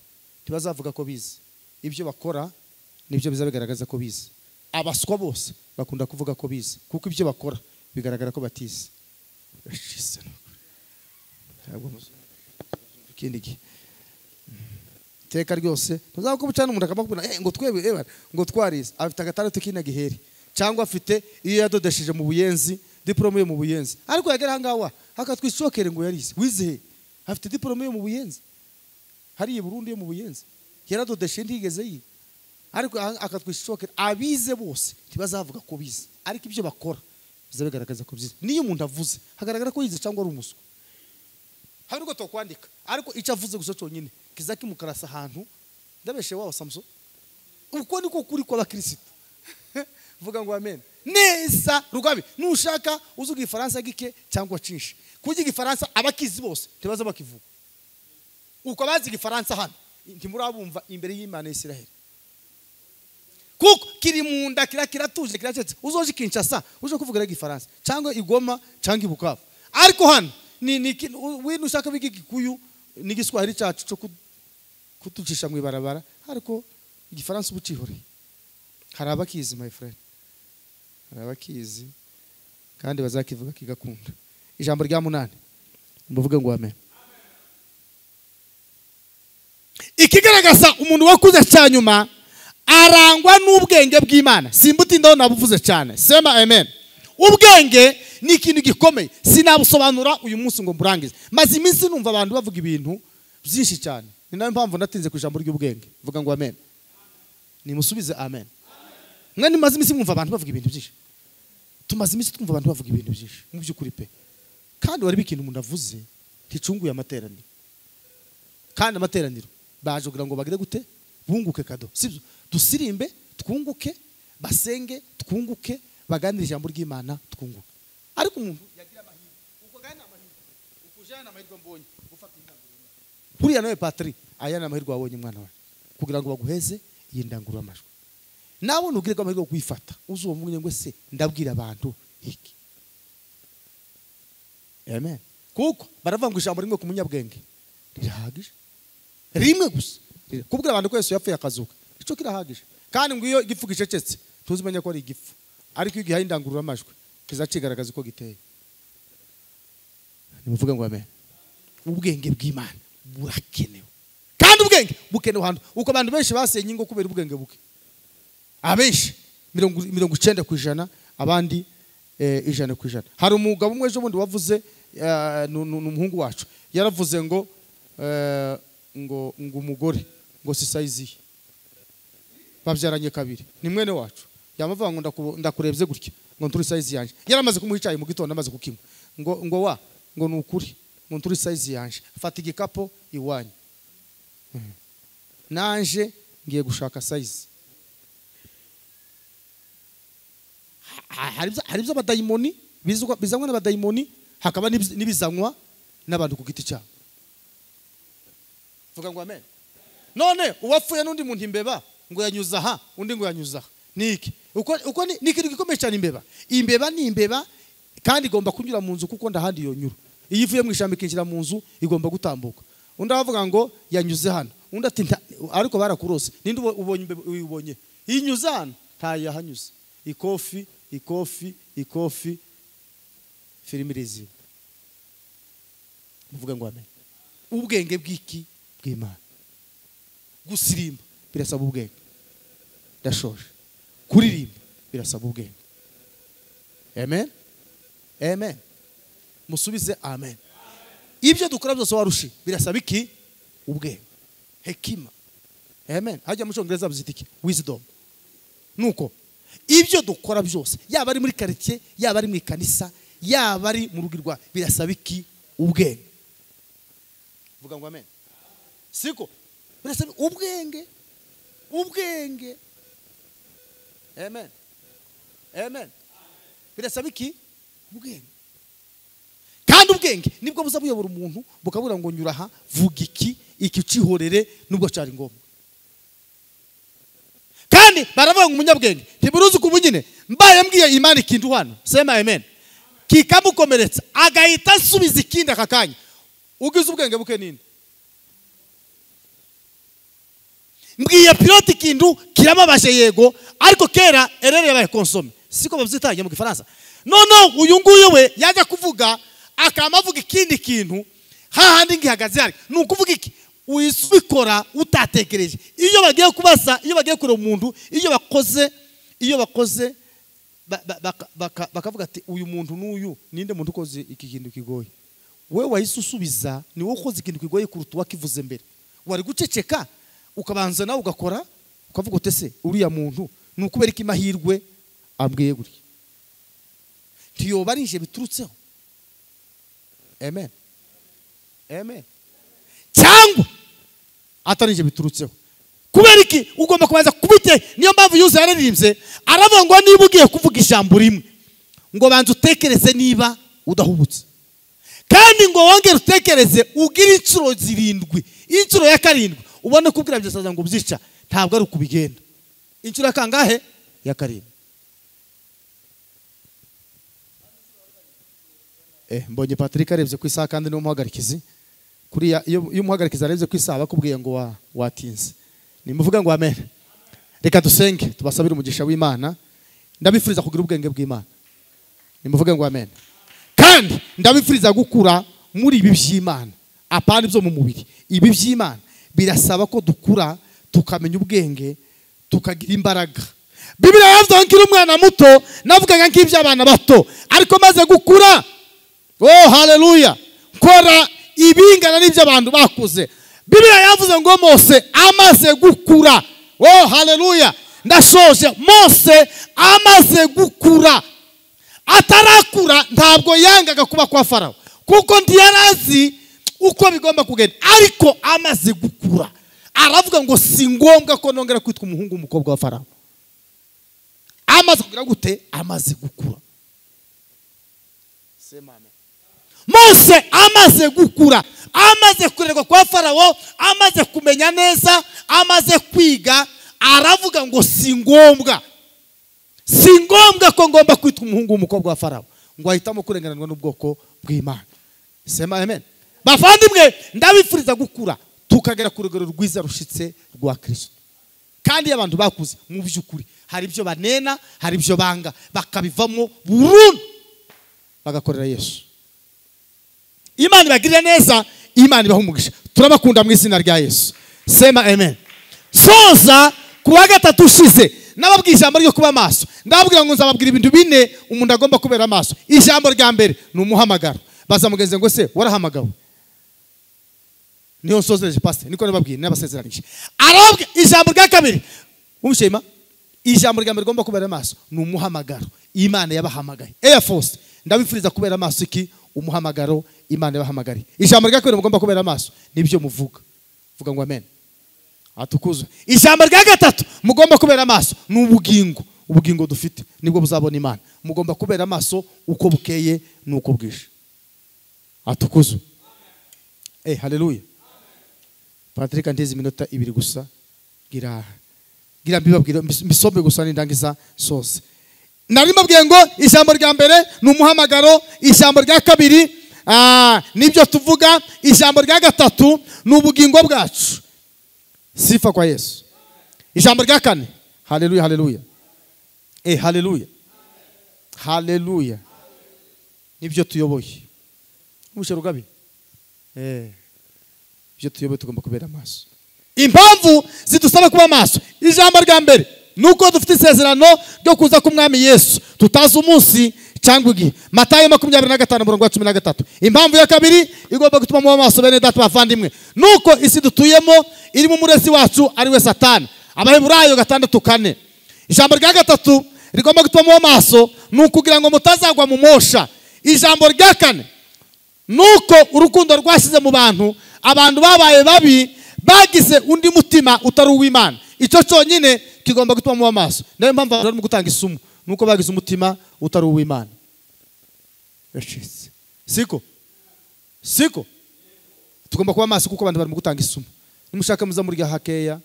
ntibazavuga ko bize. Ibyo bakora nibyo bizabigaragaza ko bize. Abaswa bose bakunda kuvuga ko bize, kuko ibyo bakora bigaragara ko batize. Iteka ryose tuzakubucana umuntu akabakubona ngo twebe ngo twarize, afite agatandatu k'inagiheri cyangwa afite iyo yadodesheje mu buyenzi, diplome yo mu buyenzi, ariko yagera hangawa akatwicokere ngo yarize. Wize afite diplome yo mu buyenzi, hari i Burundi yo mu buyenzi, yaradodeshe ntigeze yi, ariko akatwicokera. Abize bose ntibazavuga ko bize, ariko ibyo bakora bizabigaragaza ko bize. Niyo umuntu avuze hagaragara ko yize cyangwa ari umuswa. Hari uko tokwandika, ariko icyo avuze gusa cyonyine kizaki mukarasa ahantu ndabeshe wao Samson. Uko niko kuri kwa bakristo. Vuga ngo amen. Neza rugabi nushaka uzuga ifaransa gike cyangwa cinshi. Kugira ifaransa abakizi bose ntibaza bakivuga. Uko bazi ifaransa hano ntimurabumva imbere y'Imana y'Isiraheli. Kuko kiri munda kiratuje kiracetse. Uzoje Kinshasa uje kuvuga igifaransa cyangwa igoma cyangwa ibukavu. Ariko hano ni winu ushaka bigikuyu n'igiswahili cyacu cyo kutucisha mu ibarabara, ariko igifaransa ubucihore. Hari abakizi my friend, hari abakizi kandi bazakivuga kigakunda. Ijambo rya munani mbuvuge ngo amen. Ikigaragaza umuntu wakuze cyanyuma arangwa n'ubwenge bw'Imana. Simbutindaho nabuvuze cyane, sema amen. Ubwenge ni ikintu gikomeye, sinabusobanura uyu munsi ngo mburangize. Maze iminsi numva abantu bavuga ibintu byinshi cyane, ni nayo mpamvu natinze ku ijambo ry'ubwenge. Vuga ngo amen. Nimusubize amen. Mwe nimaze iminsi mwumva abantu bavuga ibintu byinshi. Tumaze iminsi twumva abantu bavuga ibintu byinshi mu by'ukuri pe. Kandi wari bikintu umuntu avuze nticunguye amateraniro. Kandi amateraniro baje kugira ngo bagire gute? Bunguke kado. Sibyo? Dusirimbe, twunguke, basenge, twunguke, baganira ijambo ry'Imana, twunguke. Ariko umuntu yagira amahirwe, uko gana amahirwe, ukujana amahirwe mbonye gufata indangururamajwi. Buriya nawe Patri, aya namahirwe wabonye mwana wawe kugira ngo baguheze iyi ndangururamajwi. Nawe nugirwa amahirwe yo kuyifata, uzuwo ngo se ndabwira abantu iki. Amen. Kuko baravuga ngo ijambo rimwe ku munyabwenge rirahagije. Rimwe gusa. Kubwira abantu ko Yesu yapfuye akazuka, ico kirahagije. Kandi ngo iyo igifu gicecetse tuzimenya ko ari igifu, ariko iyo gihaye indangururamajwi kizacigaragaza uko giteye. Nimuvuge ngo amen. Ubwenge bw'Imana burakenewe. Kandi ubwenge bukenewe hano. Uko abantu benshi basenye ingo kubera ubwenge buke. Abenshi 90% abandi 100%. Hari umugabo umwe ejo bundi wavuze, n'umuhungu wacu yaravuze ngo ngo umugore ngo si size babyaranye kabiri, ni mwene wacu. Yamavuga ngo ndakurebye gutya ngo nturi size yanje. Yaramaze kumuha icyayi mu gitondo amaze kukinywa, ngo wa ngo nukuri ngo nturi size yanje, fata igikapo iwanyu nanje ngiye gushaka size. Hari ibyo abadayimoni bizanywa n'abadayimoni, hakaba n'ibizanywa n'abantu ku giti cyabo. Vuga ngo amen. None uwapfuye n'undi muntu imbeba ngo yanyuza aha, undi ngo yanyuza aha. Niki uko ni ikintu gikomeye cyane imbeba. Imbeba ni imbeba kandi igomba kunyura mu nzu kuko ndahandi yonyura. Iyo ivuye mu ishyamba ikinjira mu nzu igomba gutambuka. Undi avuga ngo yanyuze hano, undi ati ariko barakurose. Ninde ubonye imbeba uyibonye? Inyuze hano, ntayahanyuze. Ikofi ikofi ikofi firimirizi. Muvuga ngo amen. Ubwenge bw'iki bw'Imana. Gusirimba birasaba ubwenge. Ndashoje. Kuririmba birasaba ubwenge. Amen. Amen. Musubize amen. Ibyo dukora byose warushi birasaba iki? Ubwenge. Hekima. Amen. Hajya mu cyongereza bazita iki? Wisdom. Nuko ibyo dukora byose, yaba ari muri quartier, yaba ari mu kanisa, yaba ari mu rugo rwa, birasaba iki? Ubwenge. Vuga ngo amen. Siko birasaba ubwenge. Ubwenge. Amen. Amen. Birasaba iki? Ubwenge. Kandi ubwenge nibwo buza buyobora umuntu bukabura ngo nyura aha, vuga iki, iki cihorere nubwo cyari ngombwa. Kandi baravuga ngo umunyabwenge ntiburuzi kubunyine mbaye mbwiye Imana ikintu hano. Sema amen. kikamukomeretsa agahita asubiza ikindi aka kanya, ugize ubwenge buke nini? Mbwiye pilote ikintu kirababaje yego, ariko kera erere yabaye konsome, siko babyitanye mu Gifaransa. No uyu nguyu we yajya kuvuga akama avuga ikindi kintu hahandi ngihagaze hari. Ni ukuvuga iki? Uyisubikora utatekereje. Iyo bagiye kubaza, iyo bagiye kureba umuntu, iyo bakoze bakavuga ati uyu muntu n'uyu ninde muntu ukoze iki kintu kigoye? Wewe wahise usubiza ni wowe ukoze ikintu kigoye kuruta wakivuze mbere. Wari guceceka ukabanza nawe ugakora ukavuga uti se uriya muntu ni ukubera iki mahirwe ambwiye gutya? Ntiyoba ari nje biturutseho. Amen. Amen. Cyangwa atari nje biturutseho. Kubera iki ugomba kubanza kubite? Niyo mpamvu Yuza yararirimbye aravuga ngo niba ugiye kuvuga ijambo rimwe ngo banza utekereze niba udahubutse, kandi ngo wongere utekereze ugire inshuro 7, inshuro ya 7 ubone kubwira byasaza ngo byica. Ntabwo ari ukubigenda. Inshuro ya kangahe? Ya 7. Mbonye Patrick arebye ku isaha kandi niwe muhagarikizi. Kuriya iyo umuhagarikizi arebye ku isaha bakubwiye ngo watinze. Nimuvuga ngo amen. Reka dusenge tubasabire umugisha w'Imana. Ndabifuriza kugira ubwenge bw'Imana. Nimuvuge ngo amen. Kandi ndabifuriza gukura muri ibi by'Imana, apana ibyo mu mubiri. Ibi by'Imana birasaba ko dukura tukamenya ubwenge, tukagira imbaraga. Bibiliya yavuze ngo nkiri umwana muto navugaga nk'iby'abana bato, ariko maze gukura, oh haleluya, kora ibingana n'iby'abantu bakuze. Bibiliya yavuze ngo Mose amaze gukura, oh haleluya, ndashoje. Mose amaze gukura, atarakura ntabwo yangaga kuba kwa Farao kuko ntiyarazi uko bigomba kugenda, ariko amaze gukura aravuga ngo si ngombwa ko nongera kwitwa umuhungu umukobwa wa Farao. Amaze kugira gute? Amaze gukura. Sema amen. Mose amaze gukura, amaze kurerwa kwa Farao, amaze kumenya neza, amaze kwiga, aravuga ngo si ngombwa, si ngombwa ko ngomba kwitwa umuhungu w'umukobwa wa Farao, ngo ahitamo kurengananwa n'ubwoko bw'Imana. Sema amen. Bavandimwe, ndabifuriza gukura tukagera ku rugero rwiza rushitse rwa Kristo. Kandi abantu bakuze mu by'ukuri hari ibyo banena, hari ibyo banga, bakabivamo burundu bagakorera Yesu. Imana ibagirire neza, Imana ibahe umugisha. Turabakunda mu izina rya Yesu. Sema amen. Soza kuwa gatatu ushize nababwiye ijambo ryo kuba maso. Ndababwira ngo nzababwira ibintu bine umuntu agomba kubera maso. Ijambo rya mbere ni umuhamagaro. Bazamugenze ngo se warahamagawe? Niyo nsozereje pastor, niko nababwiye nabasezeranije. Arabwe ijambo rya kabiri umushema, ijambo rya mbere rigomba kubera maso ni umuhamagaro. Imana yabahamagaye. Air Force, ndabifuriza kubera maso iki umuhamagaro Imana yabahamagariye. Ijambo rya kabiri mugomba kubera maso nibyo muvuga. Vuga ngo amen. Atukuzwe. Ijambo rya gatatu mugomba kubera maso ni ubugingo. Ubugingo dufite nibwo buzabona Imana. Mugomba kubera maso uko bukeye nuko bwije. Atukuzwe. Haleluya. Patrick andeze iminota 2 gusa. Gira mbibabwira mbisombe gusa nindangiza sose. Nari mbabwiye ngo ijambo rya mbere ni umuhamagaro, ijambo rya kabiri nibyo tuvuga, ijambo rya gatatu ni ubugingo bwacu. Sifa kwa Yesu. Ijambo rya kane. Haleluya, haleluya. Haleluya. Haleluya. Nibyo tuyoboye. Umusherugabi. Ibyo tuyoboye tugomba kubera amaso. Impamvu zidusaba kuba maso. Ijambo rya mbere nuko dufite isezerano ryo kuza k'umwami Yesu, tutazi umunsi cyangwa igihe. Matayo 25 umurongo wa 13. Impamvu ya kabiri igomba gutuma muba maso bene data bavandimwe, nuko isi dutuyemo irimo umurezi wacu ari we Satani. Abaheburayo 6:4. Ijambo rya gatatu rigomba gutuma muba maso ni ukugira ngo mutazagwa mu mosha. Ijambo rya kane nuko urukundo rwashize mu bantu, abantu babaye babi, bagize undi mutima utari uw'Imana. Icyo cyonyine kigomba gutuma muba maso. Nayo mpamvu abantu barimo gutanga isumu nuko bagize umutima utari uw'Imana. Yashitse. Siko? Siko? Tugomba kuba maso kuko abantu barimo gutanga isumu. Nimushaka muza murya hakeya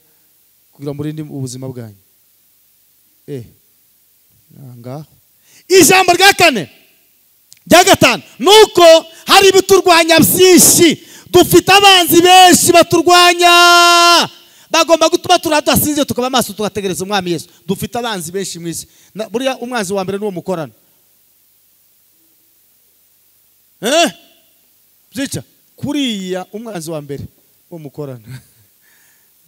kugira murinde ubuzima bwanyu. Ngaho. Ijambo rya kane Rya gatanu nuko hari ibiturwanya byinshi, dufite abanzi benshi baturwanya, bagomba gutuma turadasinze tukaba amaso tugategereza umwami Yesu. Dufite abanzi benshi mu isi. Buriya umwanzi wa mbere n'uwo mukorana. Byica kuriya umwanzi wa mbere uwo mukorana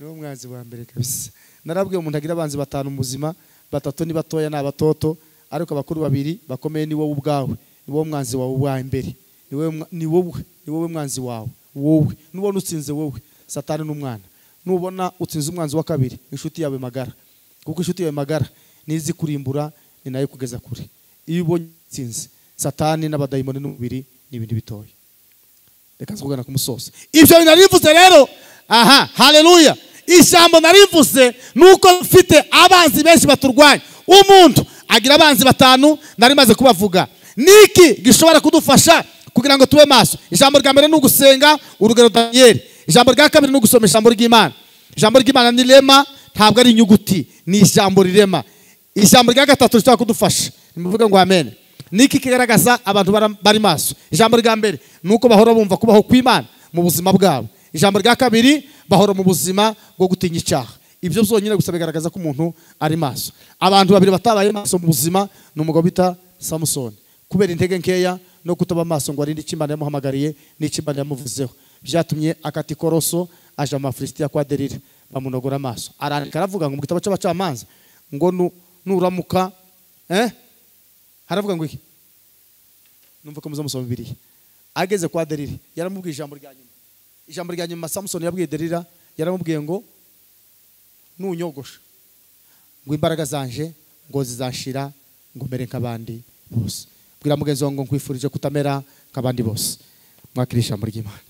niwo mwanzi wa mbere kabisa. Narabwiye umuntu agira abanzi batanu mu buzima, batatu ni batoya ni abatoto, ariko abakuru babiri bakomeye ni wowe ubwawe, ni wowe mwanzi wawe wa mbere, ni wowe mwanzi wawe wowe. Nubona utsinze wowe Satani n'umwana, nubona utsinze umwanzi wa kabiri inshuti yawe magara, kuko inshuti yawe magara nizi kurimbura ni nayo kugeza kure. Iyo ubonye utsinze Satani n'abadayimoni n'umubiri ni ibintu bitoya. Reka nzogana ku musozo. Ibyo narivuze rero, aha, haleluya. Ijambo narivuze nuko mfite abanzi benshi baturwanya. Umuntu agira abanzi batanu nari maze kubavuga. Niki gishobora kudufasha kugira ngo tube maso? Ijambo rya mbere ni ugusenga, urugero Daniel. Ijambo rya kabiri ni ugusoma ijambo ry'Imana. Ijambo ry'Imana ni rema, ntabwo ari inyuguti, ni ijambo rirema. Ijambo rya gatatu rishobora kudufasha, nimuvuge ngo amen. Niki kigaragaza abantu bari maso? Ijambo rya mbere nuko bahora bumva kubaho kw'Imana mu buzima bwabo. Ijambo rya kabiri bahora mu buzima bwo gutinya icyaha. Ibyo byonyine gusa bigaragaza ko umuntu ari maso. Abantu babiri batabaye maso mu buzima ni umugabo bita Samusoni, kubera intege nkeya no kutaba maso ngo arinde icyo Imana yamuhamagariye n'icyo Imana yamuvuzeho, byatumye akata ikoroso aja mu Bafilisitiya kwa Delila bamunogora amaso. Arandika aravuga ngo mu gitabo cy'abacamanza ngo nuramuka haravuga ngo iki? Numva ko muzamusoma Bibiliya. Ageze kwa Delila yaramubwiye ijambo rya nyuma. Ijambo rya nyuma Samusoni yabwiye Delila, yaramubwiye ngo nunyogosha ngo imbaraga zanje ngo zizashira ngo mere nk'abandi bose. Bwira mugenzi wawe ngo nkwifurije kutamera nk'abandi bose. Mwakira ijambo ry'Imana.